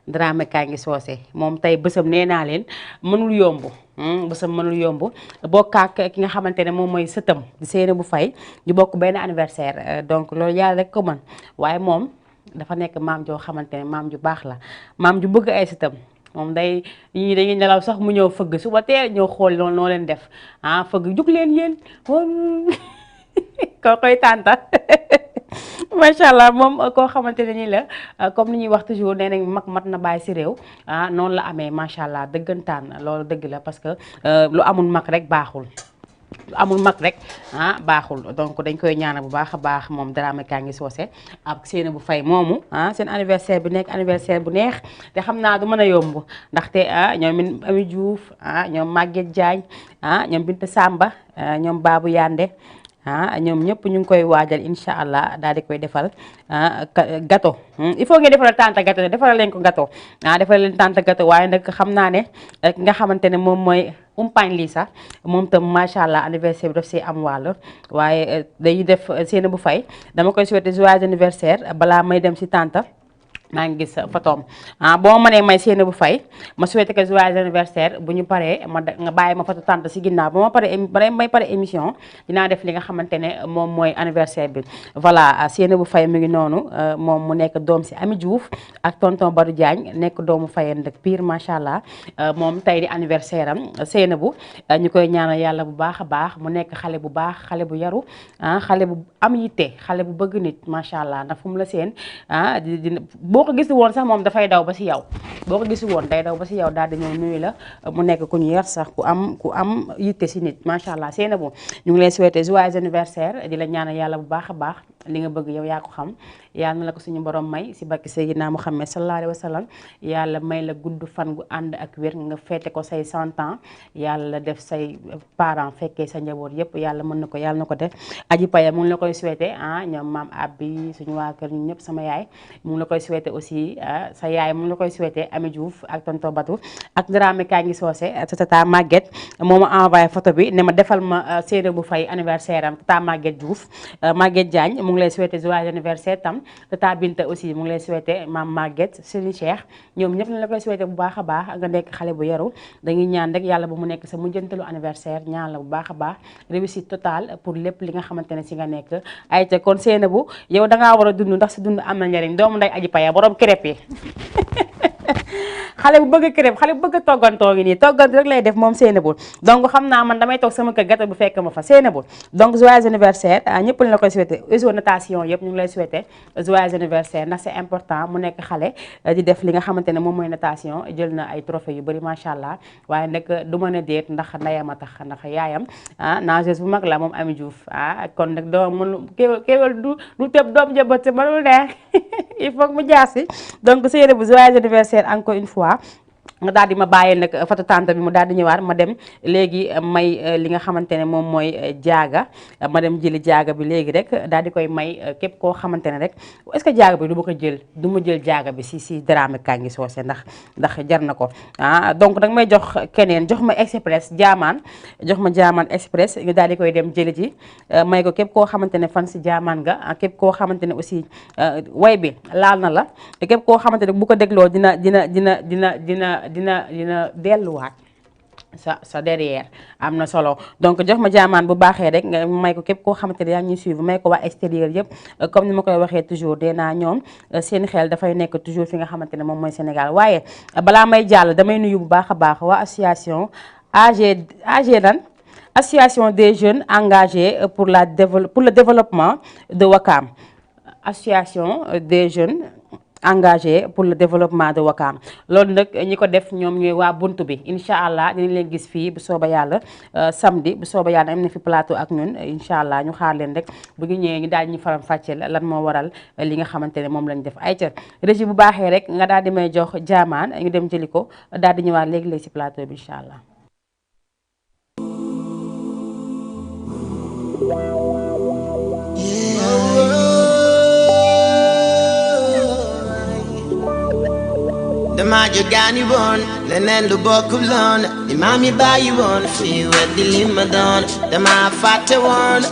[SPEAKER 1] Dramé Kangi Socé moom tey bësam nee naa leen mënul yomb bësam mënul yomb bokkaak ki nga xamante ne moom mooy sëtam di Seynabou Faye ñu bokk benn anniversaire donc loolu yàlla rek ko mën waaye moom dafa nekk maam joo xamante ne maam ju baax la maam ju bëgg ay sëtam moom day ñii dañuy nelaw sax mu ñëw fëgg suba teel ñëw xool noonu noo leen def fëgg jug leen yéen koo koy tànta macha allah moom koo xamante ne nii la comme ni ñuy wax toujours nee nañ mag mat na bàyyi si réew noonu la amee macha allah dëggantaan loolu dëgg la parce que lu amul mag rek baaxul. amul mag rek baaxul donc dañ koy ñaanal bu baax a baax moom Dramé Kangi Socé ak Seynabou Faye moomu seen anniversaire bi nekk anniversaire bu neex te xam naa du mën a yomb ndaxte ñoom Ami Diouf ñoom Maguette Diagne ñoom Binta Samba ñoom Babou Yande ñoom ñëpp ñu ngi koy waajal incha allah daal di koy defal gâteau il faut ngeen defaral tante gâteau defaral leen ko gâteau defaral leen tante gâteau waaye nag xam naa ne ki nga xamante ne moom mooy umpaañ lii sax moom tam macha allah anniversaire bi daf si am wàll waaye dañuy def Seynabou Faye dama koy souhaiter joyeux anniversaire balaa may dem si tante maa ngi gis photom boo ma mënee may Seynabou Faye ma souhaité que joyeux anniversaire bu ñu paree nga bàyyi ma photo tante si ginnaaw ba ma pare may pare émission dinaa def li nga xamante ne moom mooy anniversaire bi voilà Seynabou Faye mi ngi noonu moom mu nekk doom si Ami Diouf ak tonton Badou Diagne nekk doomu Fayeen dëkk Pire macha allah moom tey di anniversaire am Seynabou ñu koy ñaanal yàlla bu baax a baax mu nekk xale bu baax xale bu yaru xale bu am yitte xale bu bëgg nit macha allah ndax fu mu la seen boo ko gis woon sax moom dafay daw ba si yow boo ko gis woon day daw ba si yow daal di ñëw nuyu la mu nekk ku ñu yar sax ku am yitte si nit macha allah Seynabou ñu ngi lay souhaiter joyeux anniversaire di la ñaanal yàlla bu baax a baax li nga bëgg yow yaa ko xam yàlla na la ko suñu borom may si barke Seydina Muhammad sallallahu alayhi wa sallam yàlla may la gudd fan gu ànd ak wér nga feete ko say 100 ans yàlla def say parents fekkee sa njaboot yëpp yàlla mën na ko yàlla na ko def aji paya mu ngi la koy souhaiter ñoom maam Abbi suñu waa kër ñun ñëpp sama yaay mu ngi la koy souhaiter aussi sa yaay mu ngi la koy souhaiter Ami Diouf ak tonton Batou ak Dramé Kangi Socé sa tata Maguette moo ma envoyé photo bi ne ma defal ma Seynabou Faye anniversaire am tata Maguette Diouf Maguette Diagne mu ngi lay souhaiter joyeux anniversaire tam tata Binta aussi mu ngi lay souhaiter maam Maguette Serigne Cheikh ñoom ñëpp la koy souhaiter bu baax a baax nga nekk xale bu yaru dañuy ñaan rek yàlla bu mu nekk sa mujjantalu anniversaire ñaan la bu baax a baax réussite totale pour lépp li nga xamante ne si nga nekk ay te kon Seynabou yow dangaa war a dund ndax sa dund am na njariñ doomu nday aji paya borom crêpe yi xale bu bëgg crêpe xale bu bëgg toggantoo ngi nii toggant rek lay def moom Seynabou donc xam naa man damay toog sama kër gâteau bu fekk ma fa Seynabou donc joyeux anniversaire ñëpp lañ la koy souhaiter uso natation yëpp ñu ngi lay souhaiter joyeux anniversaire ndax c'est important mu nekk xale di def li nga xamante ne moom mooy natation jël na ay trophées yu bëri macha allah waaye nag du mën a déet ndax ndeyam a tax ndax yaayam nageuse bu mag la moom Ami Diouf kon nag doo mën kéwél du tëb doom jëbët si mënul neex il faut que mu jaasi donc Seynabou joyeux anniversaire encore une fois nga daal di ma bàyyee nag photo tante bi mu daal di ñëwaat ma dem léegi may li nga xamante ne moom mooy jaaga ma dem jëli jaaga bi léegi rek daal di koy may képp koo xamante ne rek est-ce que jaaga bi du ma ko jël du ma jël jaaga bi si Dramé Kangi Socé ndax jar na ko donc danga may jox keneen jox ma express jaamaan jox ma jaamaan express ñu daal di koy dem jëli ji may ko képp koo xamante ne fan si jaamaan nga képp koo xamante ne aussi way bi laal na la képp koo xamante ne bu ko dégloo dina delluwaat sa derrière am na solo donc jox ma jaamaan bu baaxee rek nga may ko képp koo xamante ne yaa ngi ñuy suivre may ko waa extérieur yëpp comme ni ma koy waxee toujours dinaa ñoom seen xel dafay nekk toujours fi nga xamante ne moom mooy Sénégal waaye balaa may jàll damay nuyu bu baax a baax waa association AG nan association des jeunes engagés pour le développement de Ouakam association des jeunes engagé pour le développement de Ouakam loolu nag ñi ko def ñoom ñooy waa buntu bi incha allah dinañ leen gis fii bu sooba yàlla samedi bu sooba yàlla am na fi plateau ak ñun incha allah ñu xaar leen rek bu ñu ñëwee ñu daal ñu faram fàcceel lan moo waral li nga xamante ne moom lañ def ay ca régie bu baaxee rek nga daal di may jox jaamaan ñu dem jëli ko daal di ñëwaat léegi-léegi si plateau bi incha allah.
[SPEAKER 2] dama jógaani woon leneen lu bokkuloon li maam yi bàyyi woon fii weddi li ma doon dama fàtte woon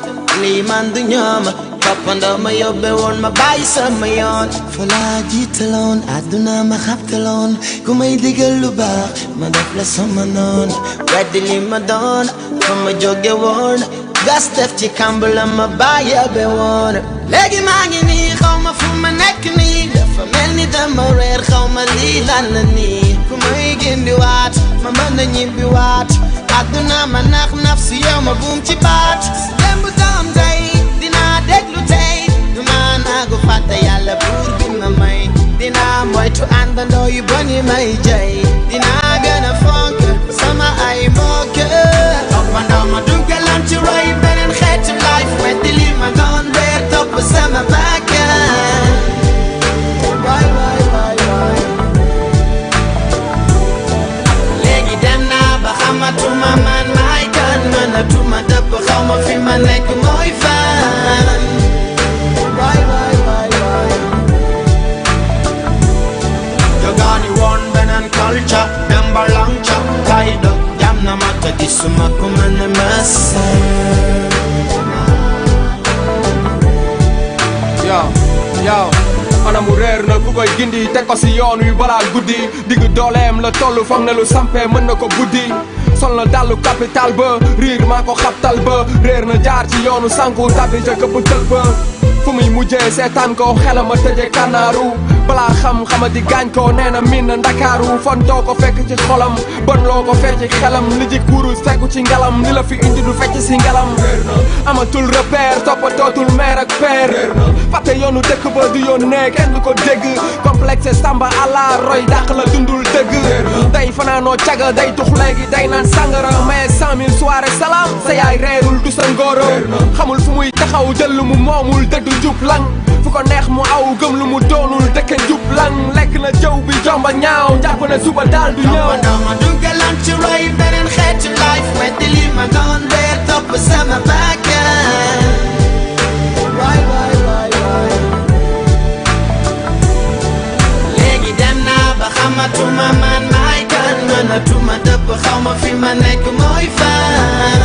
[SPEAKER 2] lii man du ñoom toppandoo ma yóbbe woon ma bàyyi sama yoon fa laa jiitaloon àdduna ma xabtaloon ku may digal lu baax ma def la sama noon weddi li ma doon fa ma jóge woon gas def ci kamb la ma bàyyi yóbbe woon léegi maa ngi nii xaw ma fu ma nekk nii dafa mel ni dama reer xaw ma lii lan la nii ku may gindi waat ma mën a ñibbi waat àdduna ma nax naf si yow ma buum ci baat démb doon tey dinaa déglu tey du ma naagu fàtte yàlla buur bi ma may dinaa moytu àndandoo yu bon yi may jay dinaa gën a fonk sama ay mbokk toppandoo ma dugalan ci roy beneen xeetu life weddi li ma doon reer topp sama bakkan waay waay waay waay léegi dem naa ba xamatuma man maay kan mënatuma dëpp xaw ma fi ma nekk mooy fan waay waay waay waay jogaani woon beneen culture dem ba langca kay dog jam na ma te gisuma ku mën a mësal
[SPEAKER 3] yow anamu réer na ku koy gindi teg ko si yoon wi balaa guddi digg dooleem la tollu foog ne lu sampe mën na ko buddi sol na dallu capital ba riir maa ko xabtal ba réer na jaar ci yoonu sanku tabi ja këpp tël ba fu muy mujjee seetaan ko xelama tëje kanaaru balaa xam-xama di gaañ ko nee na min na ndakaaru fontoo ko fekk ci xolam bon loo ko fekk ci xelam li ji kurus fekku ci ngalam li la fi indi du fecc si ngalam amatul repère toppatootul mère ak père fàtte yoonu dëkk ba du yónnee kenn du ko dégg complexe samba àlla roy dàq la dundul dëgg day fanaanoo caga day tux léegi day naan sangara mais 100 000 soirée salaam sa yaay reerul du sa ngóoro xamul fu muy taxaw jël lu mu moomul dëddu jub lang fu ko neex mu aw gëm lu mu doonul dëkke jub lang lekk na jëw bi jomba ñaaw jàpp na suba daal du ñëw
[SPEAKER 2] ma dugalan ci roy beneen xeetu life weddi li ma doon reer topp sama bakkan waay waay waay waay léegi dem naa ba xamatuma man maay kan mënatuma dëpp xaw ma fi ma nekk mooy fan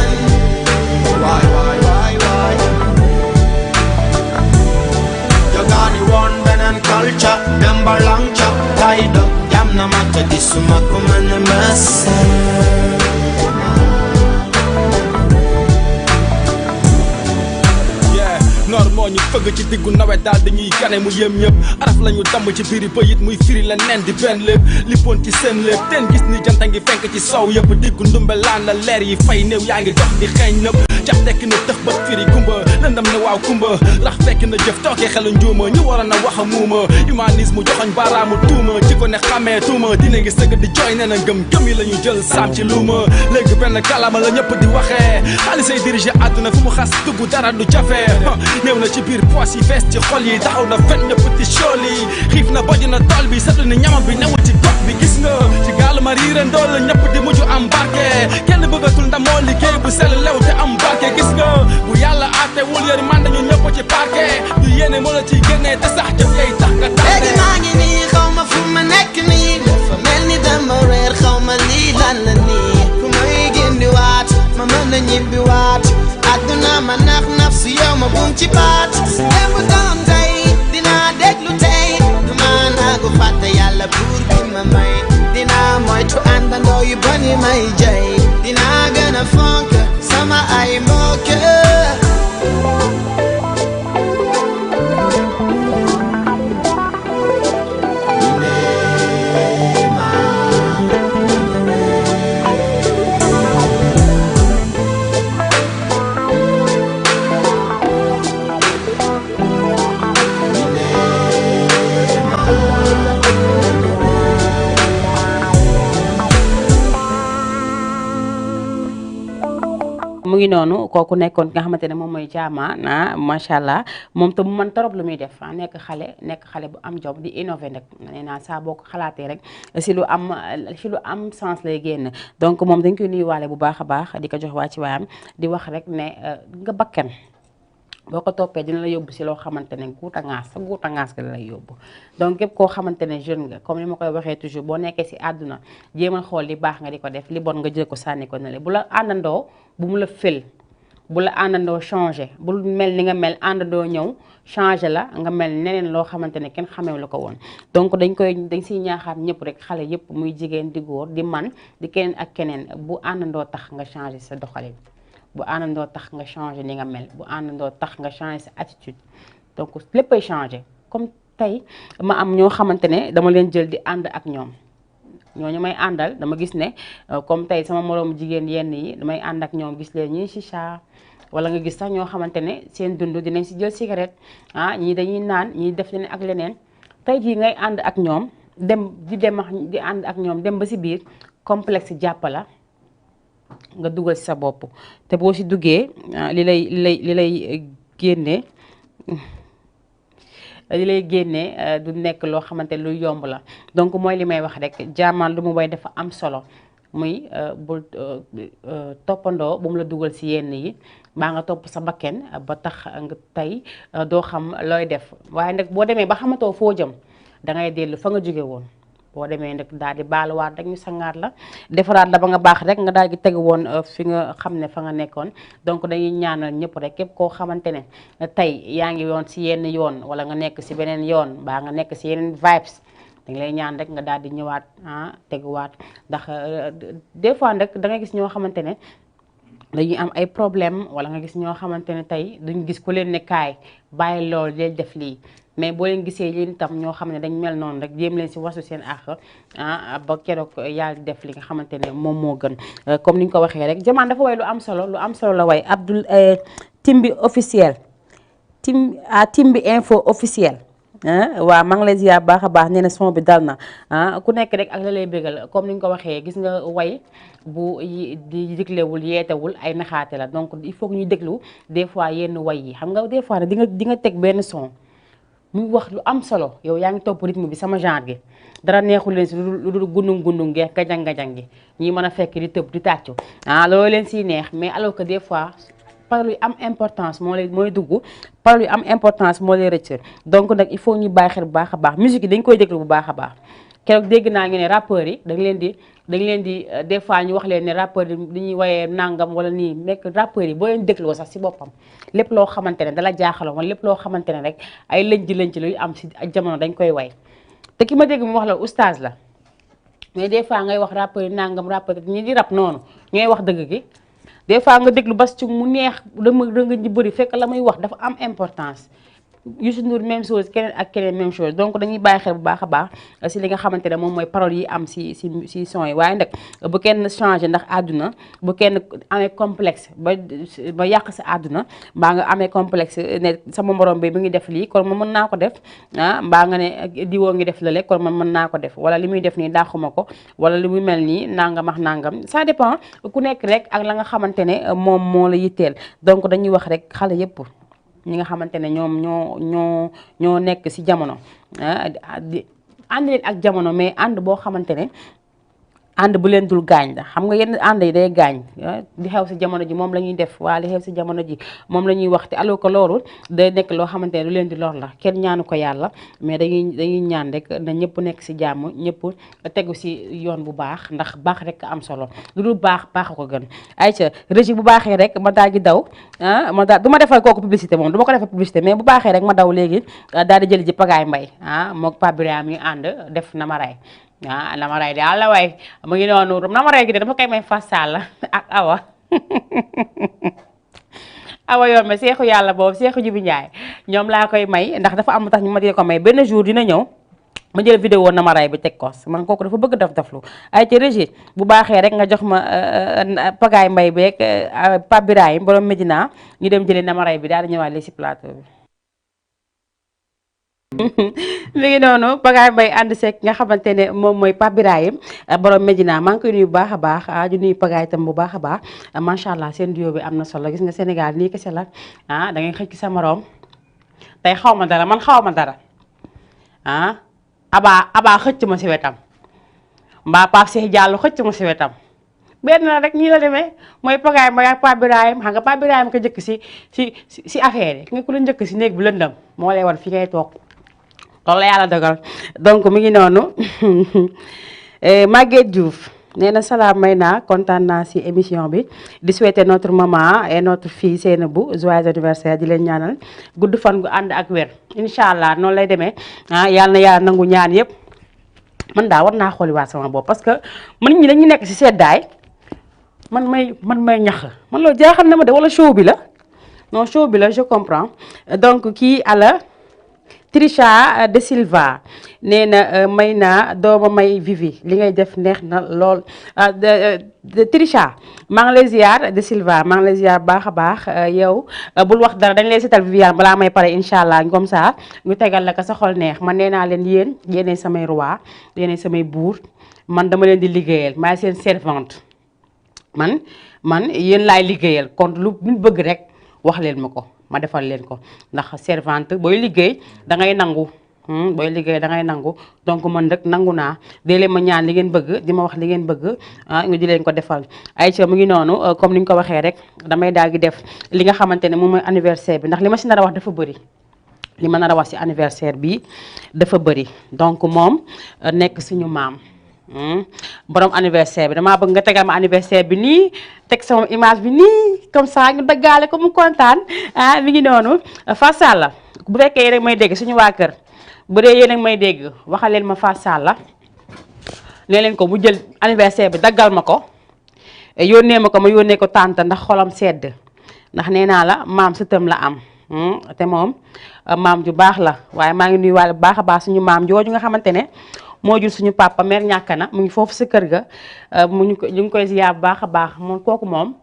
[SPEAKER 2] waay waay waay waay jogaani woon beneen culture dem ba langca tay dog jam na ma te gisuma ku mën a mësal
[SPEAKER 3] noor moo ñu fëgg ci diggu nawet daal dañuy gane mu yëm ñëpp araf lañu damm ci biiri bayit muy firi la nen di benn lépp lippoon ci seen lépp teen gis ni janta ngi fenk ci sow yëpp diggu ndumbe laan la leer yi fay néew yaa ngi dox di xeeñ nëpp jaf tekk na tëx bët firi gumba lëndam ne waaw kumba rax fekk na jëf tookee xelu njuuma ñu waroon a wax a muuma humanisme joxoñ baaraamu tuuma ci ko ne xamee tuuma dina ngi sëgg di jooy nee na ngëm gëm yi la ñu jël saam ci luuma léegi benn kalama la ñëpp di waxee xaalisay dirigé àdduna fu mu xas dugg dara du jafe ñëw na ci biir poos yi fees ci xol yi taxaw na fen ñëpp di shool yi xiif na bojj na tool bi seetlu ni ñamam bi newul ci gox bi gis nga ci gaal ma riire ndool la ñëpp di mujj am barke kenn bëggatul ndamoo liggéey bu sell lew te am barke gis nga bu yàlla àttewul yërmande ñu ñëpp ci parquet du yéene moo la ciy génnee te sax jëf yay tax nga tànne
[SPEAKER 2] léegi maa ngi nii xaw ma fu ma nekk nii dafa mel ni dama reer xaw ma lii lan la nii ku may gindi waat ma mën a ñibbi waat àdduna ma nax naf si yow ma buum ci baat démb doon tey dinaa déglu tey du ma naagu fàtte yàlla buur bi ma may dinaa moytu àndandoo yu bon yi may jay dinaa gën a fonk sama ay mbokk
[SPEAKER 1] mu ngi noonu kooku nekkoon nga xamante ne moom mooy Jaama macha allah moom te mu man torop lu muy def nekk xale bu am job di innover nag nee naa saa boo ko xalaatee rek si lu am sens lay génn donc moom dañ koy nuyuwaale bu baax a baax di ko jox waa ci waayam di wax rek ne nga bakkan boo ko toppee dina la yóbbu si loo xamante ne guuta ngaas sa guuta ngaas ga la lay yóbbu. donc képp koo xamante ne jeune nga comme ni ma koy waxee toujours boo nekkee si àdduna jéemal xool li baax nga di ko def li bon nga jël ko sànni ko ne le bu la àndandoo bu mu la fël bu la àndandoo changé bul mel ni nga mel àndandoo ñëw changé la nga mel neneen loo xamante ne kenn xamew la ko woon. donc dañ siy ñaaxaat ñëpp rek xale yëpp muy jigéen di góor di man di keneen ak keneen bu àndandoo tax nga changé sa doxalin bu àndandoo tax nga changé ni nga mel bu àndandoo tax nga changé sa attitude. donc léppay changé comme tey ma am ñoo xamante ne dama leen jël di ànd ak ñoom ñooñu may àndal dama gis ne comme tey sama moroomu jigéen yenn yi damay ànd ak ñoom gis leen ñuy chicha wala nga gis sax ñoo xamante ne seen dund dinañ si jël cigarette ñii dañuy naan ñii def leneen ak leneen. tey jii ngay ànd ak ñoom di ànd ak ñoom dem ba si biir complexe jàpp la nga dugal si sa bopp te boo si duggee li lay génnee du nekk loo xamante lu yomb la. donc mooy li may wax rek jaamaan lu mu way dafa am solo muy bul toppandoo bu mu la dugal si yenn yi baa nga topp sa bakken ba tax nga tey doo xam looy def waaye nag boo demee ba xamatoo foo jëm dangay dellu fa nga jóge woon. boo demee nag daal di baaluwaat rek ñu sangaat la defaraat la ba nga baax rek nga daal di tegu woon fi nga xam ne fa nga nekkoon. donc dañuy ñaanal ñëpp rek képp koo xamante ne tey yaa ngi yoon si yenn yoon wala nga nekk si beneen yoon baa nga nekk si yeneen vibes dañ lay ñaan rek nga daal di ñëwaat teguwaat ndax des fois nag da nga gis ñoo xamante ne dañuy am ay problème wala nga gis ñoo xamante ne tey duñ gis ku leen ne kaay bàyyi loolu leen def lii. mais boo leen gisee yéen itam ñoo xam ne dañ mel noonu rek jéem leen si wasu seen àq ba keroog yàlla def li nga xamante ne moom moo gën. comme ni ñu ko waxee rek jamaan dafa way lu am solo la way Abdoul Timbi officiel Timbi info officiel. waaw maa ngi lay ziar baax a baax nee na son bi dal na ku nekk rek ak la lay bégal comme ni ñu ko waxee gis nga way bu di diglewul yeetewul ay naxaate la. donc il faut que ñu déglu des fois yenn way yi xam nga des fois ne di nga teg benn son muy wax lu am solo yow yaa ngi topp rythme bi sama genre gi dara neexul leen si lu dul gundung gi gajang-gajang gi ñi mën a fekk di tëb di tàccu loolu leen siy neex. mais alors que des fois parole yu am importance mooy dugg parole yu am importance moo lay rëcc. donc nag il faut ñu bàyyi xel bu baax a baax musique yi dañ koy déglu bu baax a baax. keroog dégg naa ngi ne rappeurs yi dañ leen di des fois ñu wax leen ne rappeurs yi dañuy woyee nangam wala nii nekk rappeurs yi boo leen dégloo sax si boppam lépp loo xamante ne dala jaaxaloon wala lépp loo xamante ne rek ay lënc luy am si jamono dañ koy way. te ki ma dégg mu wax la oustaz la mais des fois ngay wax rappeurs yi nangam rappeurs ñi di rap noonu ñooy wax dëgg gi. des fois nga déglu bas ci mu neex da nga ñu bëri fekk la muy wax dafa am importance. Youssou Ndour même chose keneen ak keneen même chose. donc dañuy bàyyi xel bu baax a baax si li nga xamante ne moom mooy parole yi am si son yi. waaye nag bu kenn changé ndax àdduna bu kenn amee complexe ba yàq sa àdduna mbaa nga amee complexe ne sama morom bi mi ngi def lii kon man mën naa ko def mbaa nga ne diwoo ngi def lale kon man mën naa ko def wala li muy def nii dàquma ko wala li muy mel nii nangam ak nangam ça dépend ku nekk rek ak la nga xamante ne moom moo la yitteel. donc dañuy wax rek xale yëpp ñi nga xamante ne ñoom ñoo nekk ci jamono di ànd leen ak jamono mais ànd boo xamante ne ànd bu leen dul gaañ la. xam nga yenn ànd yi day gaañ di xew ci jamono ji moom la ñuy def waa li xew ci jamono ji moom la ñuy wax te alors que loolu day nekk loo xamante ne du leen di lor la. kenn ñaanu ko yàlla mais dañuy ñaan rek na ñëpp nekk ci jàmm ñëpp tegu ci yoon bu baax ndax baax rek am solo lu dul baax ko gën. ayca régie bu baaxee rek ma daal di daw du ma defal kooku publicité moom du ma ko defal publicité mais bu baaxee rek ma daw léegi daal di jëli ji Pagaay Mbay mook Pape Birame yi ànd def na ma ray nama ray daal la way mu ngi noonu nama ray gi de dafa koy may fasal ak awa yoome seexu yàlla boobu seexu Jibi Njaay ñoom laa koy may ndax dafa am tax ñu ma di ko may benn jour dina ñëw ma jël vidéo nama ray bi teg ko man kooku dafa bëgg daf lu ay ci régie bu baaxee rek nga jox ma Pagaay Mbay beeg Pape Birahim borom Medina ñu dem jëlee nama ray bi daal di ñëwaat li si plateau bi. léegi noonu Pagaay Mbay ànd seeg nga xamante ne moom mooy Pape Birahim borom Medina maa ngi koy nuyu bu baax a baax di nuyu Pagaay itam bu baax a baax macha allah seen duo bi am na solo gis nga Sénégal nii kese la da ngay xëcc sa morom tey xaw ma dara man xaw ma dara abaa xëcc ma si wetam mbaa Pape Cheikh Diallo xëcc ma si wetam benn la rek ñii la demee mooy pagaay ma ak Pape Birahim xam nga Pape Birahim ko njëkk si affaire yi nga ku la njëkk si néeg bi lëndëm moo lay wan fi ngay toog loolu la yàlla dogal donc mi ngi noonu Maguette Diouf nee na salaam may naa kontaan naa si émission bi di souhaiter notre maman et notre fille Seynabou joyeux anniversaire di leen ñaanal gudd fan gu ànd ak wér incha allah noonu lay demee yàlla na yàlla nangu ñaan yëpp man daa war naa xooliwaat sama bopp parce que man ñi dañu nekk si seddaay man may ñax man loolu jaaxal na ma de wala show bi la non show bi la je comprends donc kii ala Trisha de Silva nee na may naa dooma may Vivi li ngay def neex na lool Trisha maa ngi lay ziar de Silva maa ngi lay ziar baax a baax yow bul wax dara dañ lay seetal Viviane balaa may pare incha allah comme ça ñu tegal la ko sa xol neex man nee naa leen yéen yéenay samay roi yéenay samay buur man dama leen di liggéeyal maay seen servante man yéen laay liggéeyal kon lu bëgg rek wax leen ma ko ma defal leen ko ndax servante booy liggéey da ngay nangu booy liggéey da ngay nangu donc man rek nangu naa dee leen ma ñaan li ngeen bëgg di ma wax li ngeen bëgg nga di leen ko defal Aïcha mu ngi noonu comme ni ñu ko waxee rek damay daal di def li nga xamante ne moom mooy anniversaire bi ndax li ma si nar a wax dafa bëri li ma nar a wax si anniversaire bi dafa bëri donc moom nekk suñu maam borom anniversaire bi damaa bëgg nga tegal ma anniversaire bi nii teg sama image bi nii comme ça ñu daggaale ko mu kontaan mi ngi noonu Fatou Salla bu fekkee yéen a may dégg suñu waa kër bu dee yéen a may dégg waxal leen ma Fatou Salla nee leen ko mu jël anniversaire bi daggal ma ko yónnee ma ko ma yónnee ko tànta ndax xolam sedd ndax nee naa la maam sëtam la am te moom maam ju baax la waaye maa ngi nuyu waale bu baax a baax suñu maam jooju nga xamante ne moo jur suñu papa mère ñàkk na mu ngi foofu sa kër ga ñu ngi koy ziar bu baax a baax moom kooku moom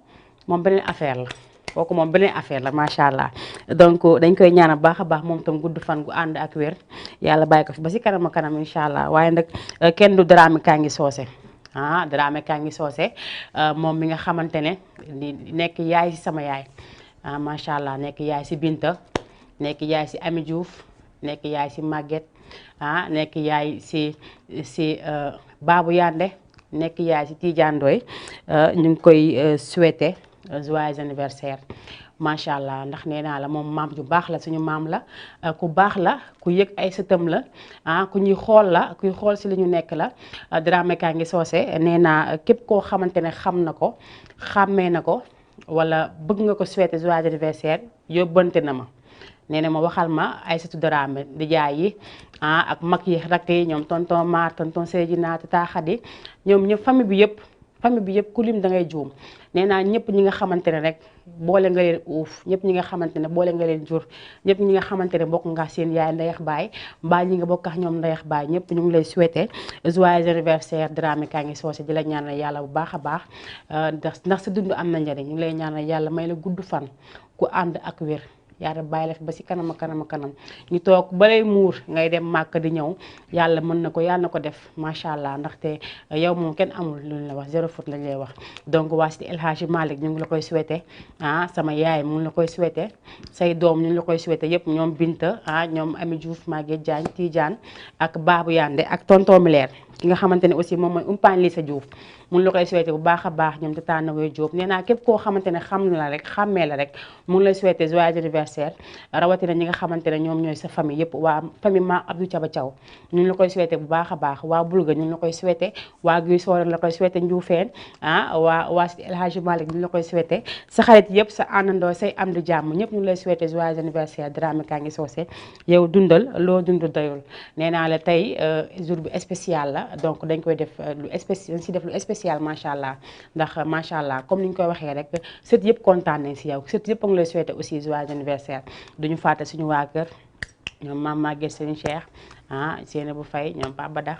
[SPEAKER 1] beneen affaire la kooku moom beneen affaire la macha allah donc dañ koy ñaanal bu baax a baax moom tam gudd fan gu ànd ak wér yàlla bàyyi ko fi ba si kanam a kanam incha allah waaye nag kenn du Dramé Kangi Socé Dramé Kangi Socé moom mi nga xamante ne nekk yaay si sama yaay macha allah nekk yaay si Binta nekk yaay si Ami Diouf nekk yaay si Maguette nekk yaay si Babou Yande nekk yaay si Tidiane Ndoye ñu ngi koy souhaiter joyeux anniversaire macha allah ndax nee naa la moom maam ju baax la suñu maam la ku baax la ku yëg ay sëtam la ku ñuy xool la kuy xool si li ñu nekk la Dramé Kangi Socé nee naa képp koo xamante ne xam na ko xàmmee na ko wala bëgg nga ko souhaiter joyeux anniversaire yóbbante na ma nee na ma waxal ma Aïssatou Dramé di jaay yi ak mag yi rakk yi ñoom tonton Mar tonton Seydina Tata Khady ñoom ñëpp famille bi yëpp ku lim da ngay juum nee naa ñëpp ñi nga xamante ne rek boole nga leen uuf ñëpp ñi nga xamante ne boole nga leen jur ñëpp ñi nga xamante ne bokk nga seen yaay ndeyax baay mbaa ñi nga bokk ak ñoom ndeyax baay ñëpp ñu ngi lay souhaiter joyeux anniversaire Dramé Kangi Socé di la ñaanal yàlla bu baax a baax ndax sa dund am na njariñ ñu ngi lay ñaanal yàlla may la gudd fan ku ànd ak wér yàlla bàyyi la fi ba si kanam a kanam a kanam ñu toog balay muur ngay dem màkk di ñëw yàlla mën na ko yàlla na ko def macha allah ndaxte yow moom kenn amul lu ñu la wax zéro faute lañ lay wax. donc waa Sidi El Hadji Malick ñu ngi la koy souhaité sama yaay mu ngi la koy souhaité say doom ñu ngi la koy souhaité yëpp ñoom Binta ñoom Ami Diouf Maguette Diagne Tidiane ak Babou Yande ak tonton Mileer ki nga xamante ne aussi moom mooy Umpaañ Lissa Diouf mun la koy souhaité bu baax a baax ñoom Tata Noé Diop nee naa képp koo xamante ne xam na la rek xàmmee la rek mun lay souhaité joyeux anniversaire rawatina ñi nga xamante ne ñoom ñooy sa famille yëpp waa famille ma Abdou Thiaba Thiaw ñu la koy souhaité bu baax a baax waa Bulga ñu la koy souhaité waa Guy Soore la koy souhaité Ndioufène waa Sidi El Hadji Malick ñu la koy souhaité sa xarit yëpp sa àndandoo say am di jàmm ñëpp ñu lay souhaité joyeux anniversaire Dramé Kangi Socé yow dundal loo dund doyul nee naa la tey jour bi spécial la donc dañ koy def lu spécial dañ si def lu spécial macha allah ndax macha allah comme ni ñu koy waxee rek sët yëpp kontaan nañ si yow sët yëpp a ngi lay souhaité aussi joyeux anniversaire duñu fàtte suñu waa kër ñoom maam Maguette Serigne Cheikh Seynabou Faye ñoom Pape Bada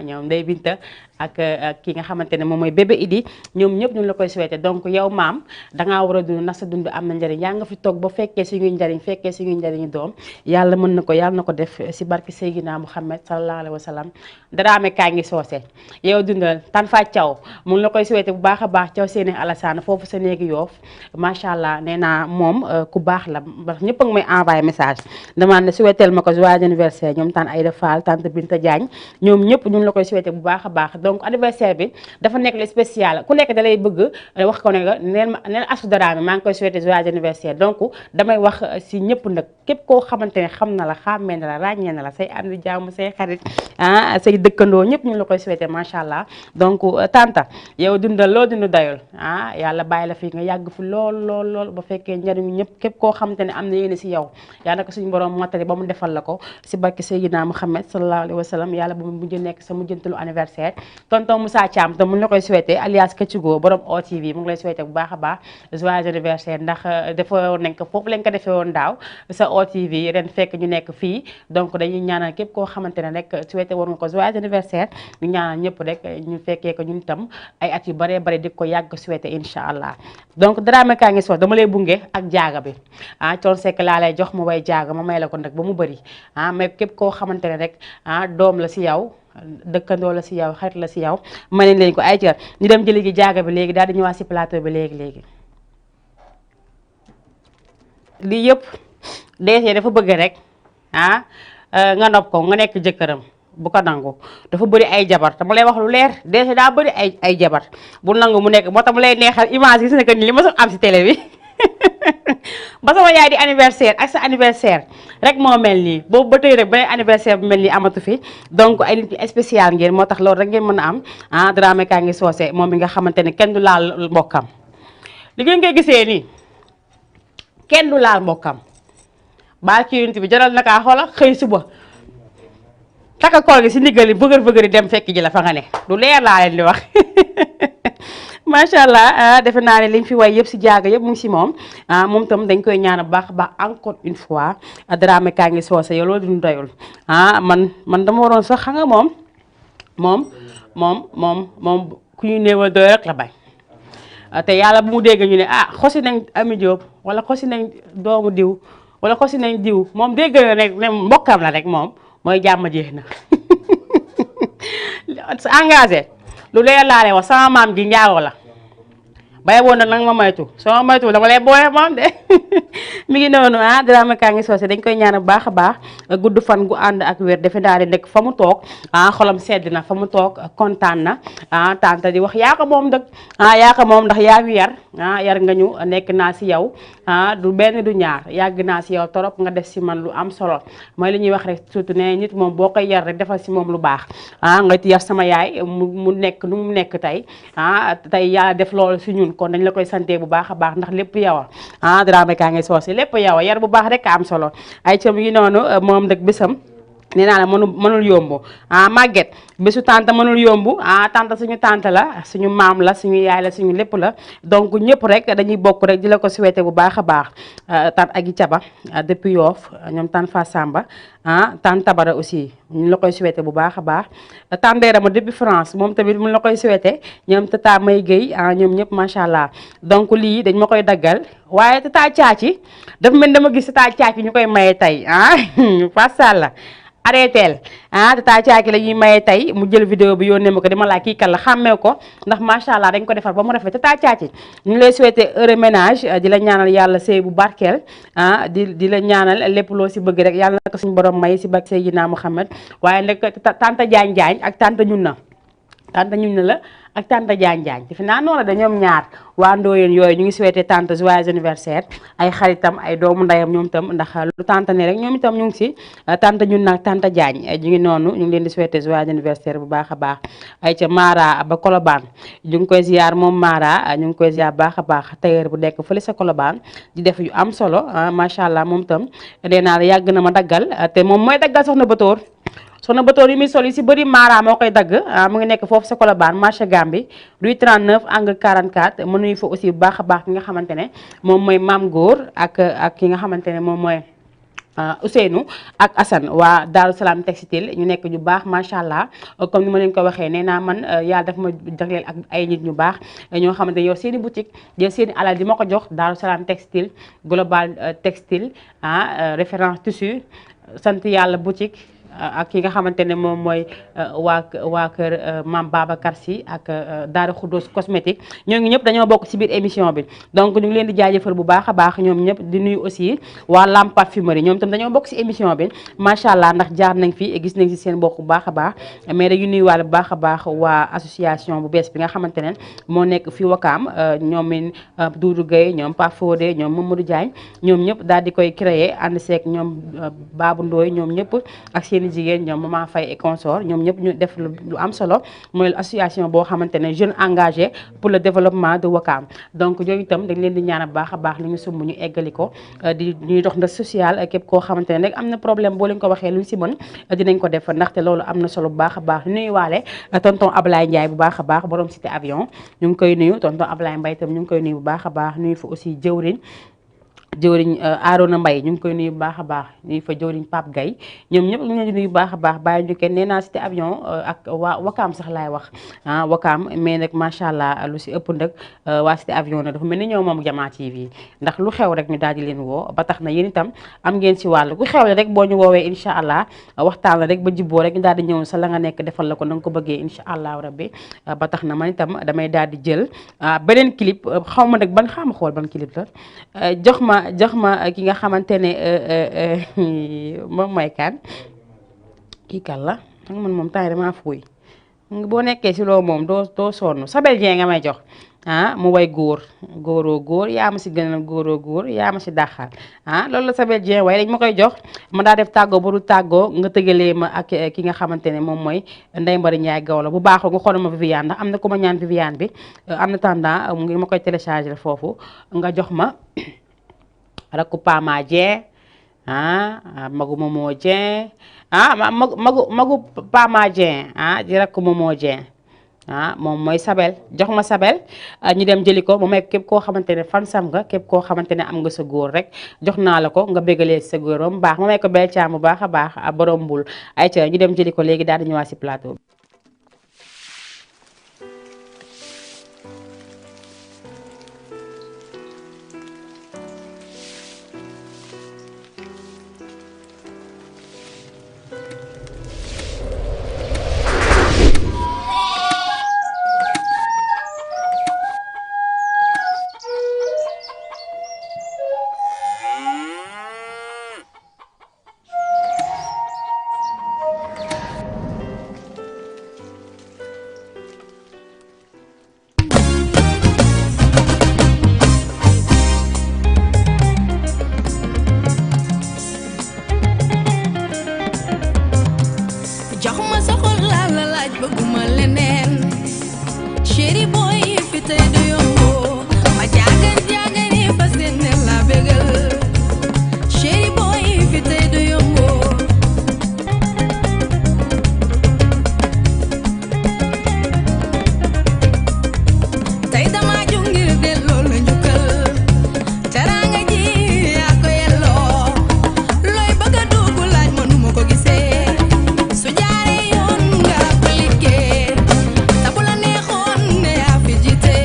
[SPEAKER 1] ñoom Ndeye Binta ak ki nga xamante ne moom mooy bébé Idi ñoom ñëpp ñu la koy souhaité donc yow maam dangaa war a dund ndax sa dund am na njariñ yaa nga fi toog ba fekkee suñuy njariñ fekkee suñuy njariñu doom yàlla mën na ko yàlla na ko def si barki Seydina Muhammad sallallahu alayhi wa sallam Dramé Kangi Socé yow dundal tan fa Thiaw mu la koy souhaité bu baax a baax Thiaw Séné Alassane foofu sa néegi Yoof macha allah nee naa moom ku baax la ndax ñëpp a ngi may envoyé message demande ne souhaiteel ma ko joyeux anniversaire ñoom tan Aïda Fall tante Binta Diagne ñoom ñëpp ñëpp ñu ngi la koy souhaité bu baax a baax donc anniversaire bi dafa nekk lu spécial ku nekk da lay bëgg wax ko ne nga neel Astou Dramé maa ngi koy souhaité joyeux anniversaire donc damay wax si ñëpp nag képp koo xamante ne xam na la xàmmee na la ràññee na la say am di jàmm say xarit say dëkkandoo ñëpp ñu ngi la koy souhaité macha allah donc tanta yow dundal loo dund dayul yàlla bàyyi la fi nga yàgg fi lool ba fekkee njariñu ñëpp képp koo xamante ne am na yéene si yow yàlla ko suñu borom matali ba mu defal la ko si barke Seydina Muhammad sallallahu alayhi wa sallam yàlla ba mu mujj nekk sa mujjantalu anniversaire tonton Moussa Thiam te mu ngi la koy souhaité alias Ketchugo borom OTV mu ngi lay souhaité bu baax a baax joyeux anniversaire ndax dafa nañ ko foofu lañ ko defee woon daaw sa OTV ren fekk ñu nekk fii donc dañuy ñaanal képp koo xamante ne rek souhaité war nga ko joyeux anniversaire ñu ñaanal ñëpp rek ñu fekkee ko ñun tam ay at yu baree bari di ko yàgg souhaité incha allah donc Dramé kaa ngi soos dama lay bunge ak jaaga bi Thione Seck laa lay jox mu way jaaga ma may la ko nag ba mu bëri mais képp koo xamante ne rek doom la si yow dëkkandoo la si yow xarit la si yow ma ne leen ko ay cër ñu dem jëli gi jaaga bi léegi daal di ñëwaat si plateau bi léegi lii yëpp DG dafa bëgg rek nga nopp ko nga nekk jëkkëram bu ko nangu dafa bëri ay jabar te mu lay wax lu leer DG daa bëri ay jabar bu nangu mu nekk moo tax mu lay neexal image gis nga ni li ma am si télé bi ba sama yaay di anniversaire ak sa anniversaire rek moo mel nii boobu ba tey rek beneen anniversaire bu mel nii amatu fi donc ay nit spécial ngeen moo tax loolu rek ngeen mën a am Dramé kaa ngi soose moom mi nga xamante ne kenn du laal mbokkam li ngeen koy gisee nii kenn du laal mbokkam baa ci yunti bi jaral na kaa xoola xëy suba taka kool gi si ndiggali bëgër dem fekk ji la fa nga ne lu leer laa leen di wax macha allah defe naa ne liñ fi way yëpp si jaaga yëpp mu ngi si moom moom tam dañ koy ñaan baax a baax encore une fois Dramé kaa ngi soose yow loolu duñu doyul man dama waroon sax xam nga moom ku ñu néewal doy rek la bañ te yàlla bu mu dégg ñu ne xosi nañ Ami Diop wala xosi nañ doomu diw wala xosi nañ diw moom dégg na rek ne mbokkam la rek moom mooy jàmm jeex na engagé lu leer laa lay wax sama maam gi njaago la bay woon nag ma moytu sama moytu dama lay boole moom de mi ngi noonu Dramé kaa ngi soose dañ koy ñaan bu baax a baax gudd fan gu ànd ak wér defe naa ne nekk fa mu toog xolam sedd na fa mu toog kontaan na tante di wax yaa ko moom dëgg yaa ko moom ndax yaa ngi yar yar nga ñu nekk naa si yow du benn du ñaar yàgg naa si yow torop nga def si man lu am solo mooy li ñuy wax rek surtout ne nit moom boo koy yar rek defal si moom lu baax nga yar sama yaay mu nekk nu mu nekk tey tey yàlla def loolu si ñun kon dañ la koy santé bu baax a baax ndax lépp yow Dramé kaa ngi soose lépp yow yar bu baax rek am solo ay cam yi noonu moom nag bésam nee naa la mënul yomb Maguette bésu tante mënul yomb tante suñu tante la suñu maam la suñu yaay la suñu lépp la donc ñëpp rek dañuy bokk rek di la ko souhaité bu baax a baax tante Agi Caba depuis Yoff ñoom tante Fa Samba tante Tabara aussi ñu la koy souhaité bu baax a baax tante Ndera ma depuis France moom tamit mu la koy souhaité ñoom tata May Guèye ñoom ñëpp macha allah donc lii dañ ma koy daggal waaye tata Caaci dafa mel dama gis tata Caaci ñu koy maye tey fasalla arrêteel tata Caaki la ñuy maye tey mu jël vidéo bi yónnee ma ko dama laa kii kan la xàmmee ko ndax macha allah dañ ko defar ba mu rafet tata Caaki ñu ngi lay souhaité heureux ménage di la ñaanal yàlla sëy bu barkeel di la ñaanal lépp loo si bëgg rek yàlla na ko suñu borom may si bak Seydina Muhammad waaye nag tante Jaañ ak tante ñun na la ak tante Jaañ defe naa noonu la da ñoom ñaar waa Ndoyeen yooyu ñu ngi souhaité tante joyeux anniversaire ay xaritam ay doomu ndeyam ñoom itam ndax lu tante ne rek ñoom itam ñu ngi si tante ñun nag tante Jaañ ñu ngi noonu ñu ngi leen di souhaité joyeux anniversaire bu baax a baax ay ca Mara ba Colobane ñu ngi koy ziar moom Mara ñu ngi koy ziar baax a baax tailleur bu nekk fële sa Colobane di def yu am solo macha allah moom itam nee naa la yàgg na ma daggal te moom mooy daggal soxna Batoor soxna Batoor yi muy sol yi si bëri Mara moo koy dagg mu ngi nekk foofu sa Colobane marché Gambi rue 39 angle 44 mënuñu fa aussi bu baax a baax ki nga xamante ne moom mooy Maam Góor ak ki nga xamante ne moom mooy Ousseynou ak Assane waa Daaru Salaam Textile ñu nekk ñu baax macha allah comme ni ma leen ko waxee nee naa man yàlla daf ma jagleel ak ay nit ñu baax ñoo xamante ne yow seen i boutique jël seen i alal di ma ko jox Daaru Salaam Textile global textile référence tissu sant yàlla boutique ak ki nga xamante ne moom mooy waa kër Mame Babacar Sy ak Daara Khoudoss cosmétique ñoo ngi ñëpp dañoo bokk ci biir émission bi donc ñu ngi leen di jaajëfal bu baax a baax ñoom ñëpp di nuyu aussi waa Lamp Parfumerie ñoom itam dañoo bokk ci émission bi macha allah ndax jaar nañ fi gis nañ ci seen bokk bu baax a baax mais dañu nuyu waale bu baax a baax waa association bu bees bi nga xamante ne moo nekk fii Wakaam ñoom Doudou Gueye ñoom Pape Fodé ñoom Mamadou Diagne ñoom ñëpp daal di koy créer ànd seeg ñoom Babou Ndoye ñoom ñëpp ak seen i jigéen ñoom Maman Faye et consort ñoom ñëpp ñu def lu am solo mooy association boo xamante ne jeune engagé pour le développement de Wakaam donc yooyu itam dañ leen di ñaan bu baax a baax li ñu sumb ñu eggali ko di ñuy dox ndax social képp koo xamante ne rek am na problème boo leen ko waxee luñ si mën dinañ ko def ndaxte loolu am na solo bu baax a baax nuyu waale tonton Ablaye Ndiaye bu baax a baax borom cité avion ñu ngi koy nuyu tonton Ablaye Mbaye itam ñu ngi koy nuyu bu baax a baax nuyu fa aussi jëwriñ Arona Mbaye ñu ngi koy nuyu bu baax a baax nuyu fa jëwriñ Pape Gaye ñoom ñëpp ñu leen di nuyu bu baax a baax bàyyi ñu kenn nee naa cité avion ak waa Wakaam sax laay wax Wakaam mais nag macha allah lu si ëpp nag waa cité avion nag dafa mel ni ñëw moom Jama TV ndax lu xew rek ñu daal di leen woo ba tax na yéen itam am ngeen si wàll ku xew rek boo ñu woowee incha allah waxtaan la rek ba jibboo rek ñu daal di ñëw sa la nga nekk defal la ko na nga ko bëggee incha allah rabbi ba tax na man itam damay daal di jël beneen clip xaw ma nag ban xaama xool ban clip la jox ma ki nga xamante ne moom mooy kan kii kan la xam man moom temps yi damaa fuuy boo nekkee si loo moom doo sonn Sabel Dieng nga may jox mu way góor yaa ma si gënal góor yaa ma si dàqal loolu la Sabel Dieng way dañ ma koy jox ma daa def tàggoo ba du tàggoo nga tëgalee ma ak ki nga xamante ne moom mooy Ndeye Mbari Ndiaye Gawla bu baaxul nga xoolal ma Viviane ndax am na ku ma ñaan Viviane bi am na tendance mu ngi ma koy télécharger foofu nga jox ma rakku Pama Dieng magu Momo Dieng magu Pama Dieng di rakku Momo Dieng moom mooy Sabel jox ma Sabel ñu dem jëli ko mu may képp koo xamante ne fan sam nga képp koo xamante ne am nga sa góor rek jox naa la ko nga bégalee sa góor ba mu baax ma may ko bel caam bu baax a baax borom mbul ay ca ñu dem jëli ko léegi daal di ñëwaat si plateau bi.
[SPEAKER 4] Tabu la neexoon ne yaa fi jiite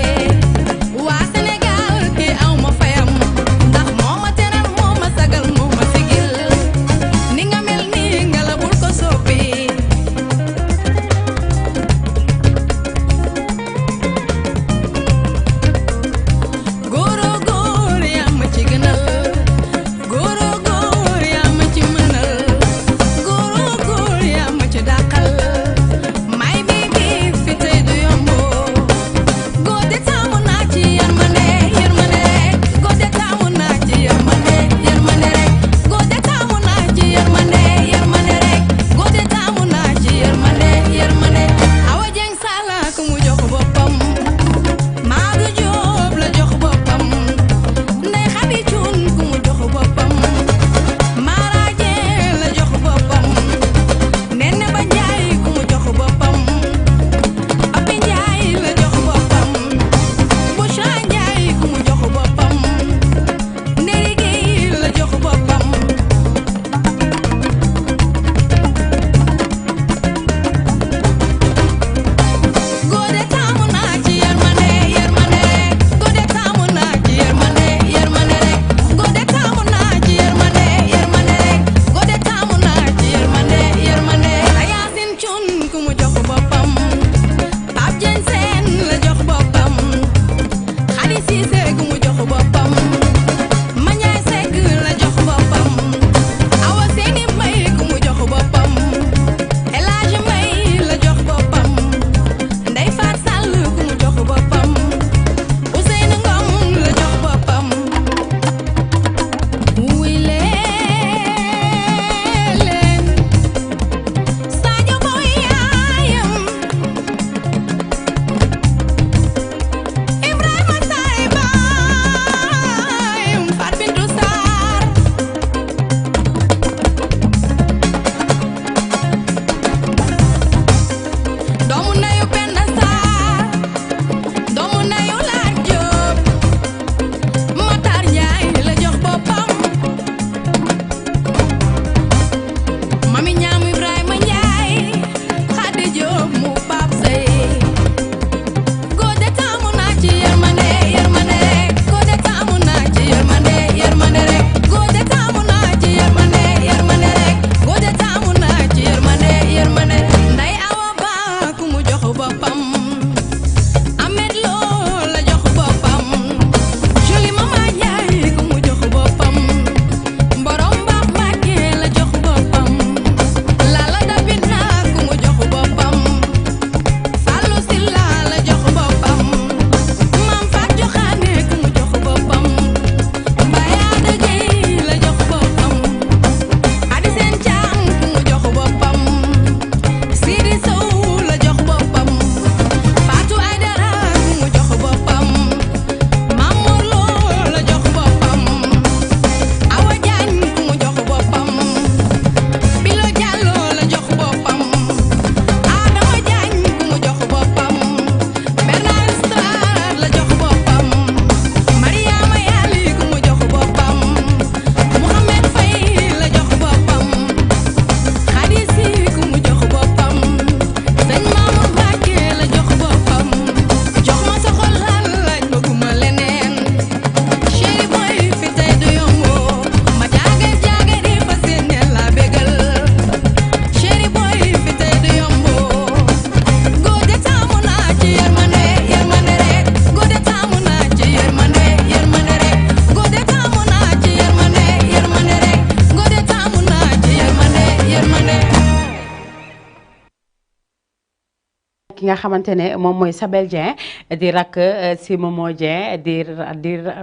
[SPEAKER 1] ki nga xamante ne moom mooy Sabel Dieng di rakk si Momo Dieng di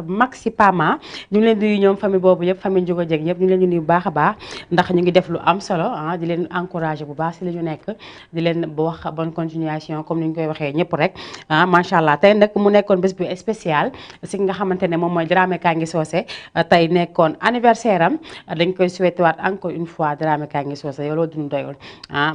[SPEAKER 1] mag si Pama ñu ngi leen di ñoom famille boobu yëpp famille Ndiouga Dieng yëpp ñu ngi leen di nuyu bu baax a baax ndax ñu ngi def lu am solo di leen encouragé bu baax si li ñu nekk di leen wax bonne continuation comme ni ñu koy waxee ñëpp rek macha allah tey nag mu nekkoon bés bu spécial si nga xamante ne moom mooy Dramé Kangi Socé tey nekkoon anniversaire am dañ koy souhaité waat encore une fois Dramé Kangi Socé yow loo dund doyul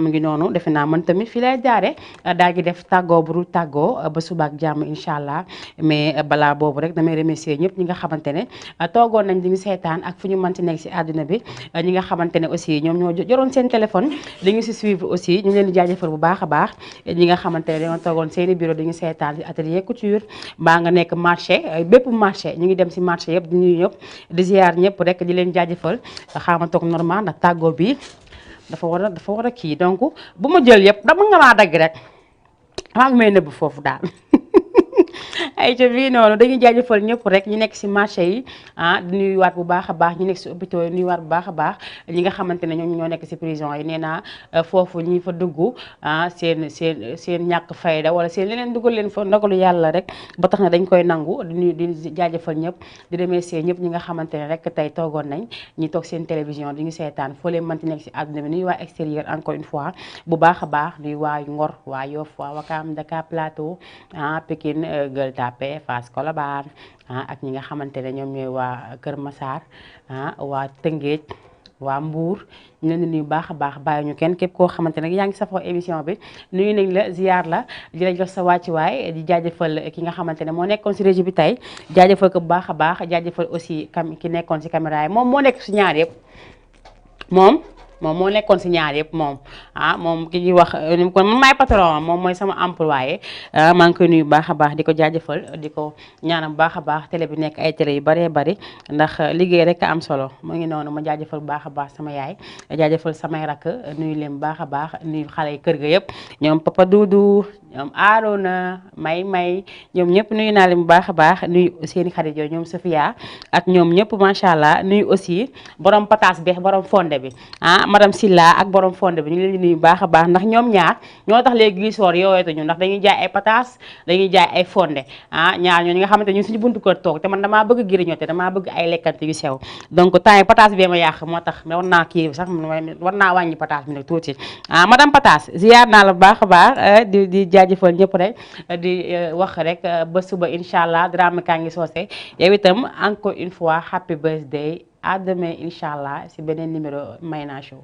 [SPEAKER 1] mu ngi noonu defe naa man tamit fii lay jaare daa ngi def tàggoo bu dul tàggoo ba subaak jàmm incha allah mais balaa boobu rek damay remercier ñëpp ñi nga xamante ne toogoon nañ di ñu seetaan ak fu ñu mënti nekk si àdduna bi ñi nga xamante ne aussi ñoom ñoo joroon seen téléphone di ñu si suivre aussi ñu ngi leen di jaajëfal bu baax a baax ñi nga xamante ne dañoo toogoon seeni bureau di ñu seetaan si atelier couture baa nga nekk marché bépp marché ñu ngi dem si marché yëpp di ñuy ñëpp di ziar ñëpp rek di leen jaajëfal xaama toog normal ndax tàggoo bi dafa war a kii donc bu ma jël yëpp dama nga maa dagg rek maa ngi may nëbb foofu daal ay ca bii noonu dañuy jaajëfal ñëpp rek ñu nekk si marché yi di nuyuwaat bu baax a baax ñu nekk si hôpitaux yi nuyuwaat bu baax a baax ñi nga xamante ne ñoom ñoo nekk si prison yi nee naa foofu ñi fa dugg seen ñàkk fayda wala seen leneen dugal leen fa ndogalu yàlla rek ba tax na dañ koy nangu di jaajëfal ñëpp di remercier ñëpp ñi nga xamante ne rek tey toogoon nañ ñi toog seen télévision di ñu seetaan foo leen mënti nekk si àdduna bi nuyu waa extérieur encore une fois bu baax a baax nuyu waa Ngor waa Yoff waa Wakam Dakar Plateau Pikine Gueule Tapée Fass Colobane ak ñi nga xamante ne ñoom ñooy waa Kër Massar waa Tëngéej waa Mbour ñu leen di nuyu baax a baax bàyyi ñu kenn képp koo xamante ne yaa ngi safoo émission bi nuyu nañ la ziar la di la jox sa wàccuwaay di jaajëfal ki nga xamante ne moo nekkoon si régie bi tey jaajëfal ko bu baax a baax jaajëfal aussi ki nekkoon si caméra yi moom moo nekk si ñaar yëpp moom moo nekkoon si ñaar yëpp moom ki ñuy wax kon man maay patron moom mooy sama employé maa ngi koy nuyu baax a baax di ko jaajëfal di ko ñaanam baax a baax télé bi nekk ay télé yu baree bari ndax liggéey rek am solo mu ngi noonu ma jaajëfal bu baax a baax sama yaay jaajëfal samay rakk nuyu leen baax a baax nuyu xale yi kër ga yëpp ñoom Papa Doudou ñoom Arona may ñoom ñëpp nuyu naa leen bu baax a baax nuyu seeni xarit yooyu ñoom Sofia ak ñoom ñëpp macha allah nuyu aussi borom pataas bi borom fonde bi madame Silla ak borom fonde bi ñu ngi leen di nuyu baax a baax ndax ñoom ñaar ñoo tax léegi gisoor yooyeetuñu ndax dañuy jaay ay pataas dañuy jaay ay fonde ñaar ñoo ñi nga xamante ñu suñu buntu kër toog te man damaa bëgg giriñote damaa bëgg ay lekkante yu sew donc temps yi pataas bee ma yàq moo tax war naa kii sax war naa wàññi pataas bi nag tuuti madame pataas ziar naa la baax a baax di jaajëfal ñëpp rek di wax rek ba suba incha allah Dramé Kangi Socé yow itam encore une fois happy birthday à demain incha allah si beneen numéro Mayna Show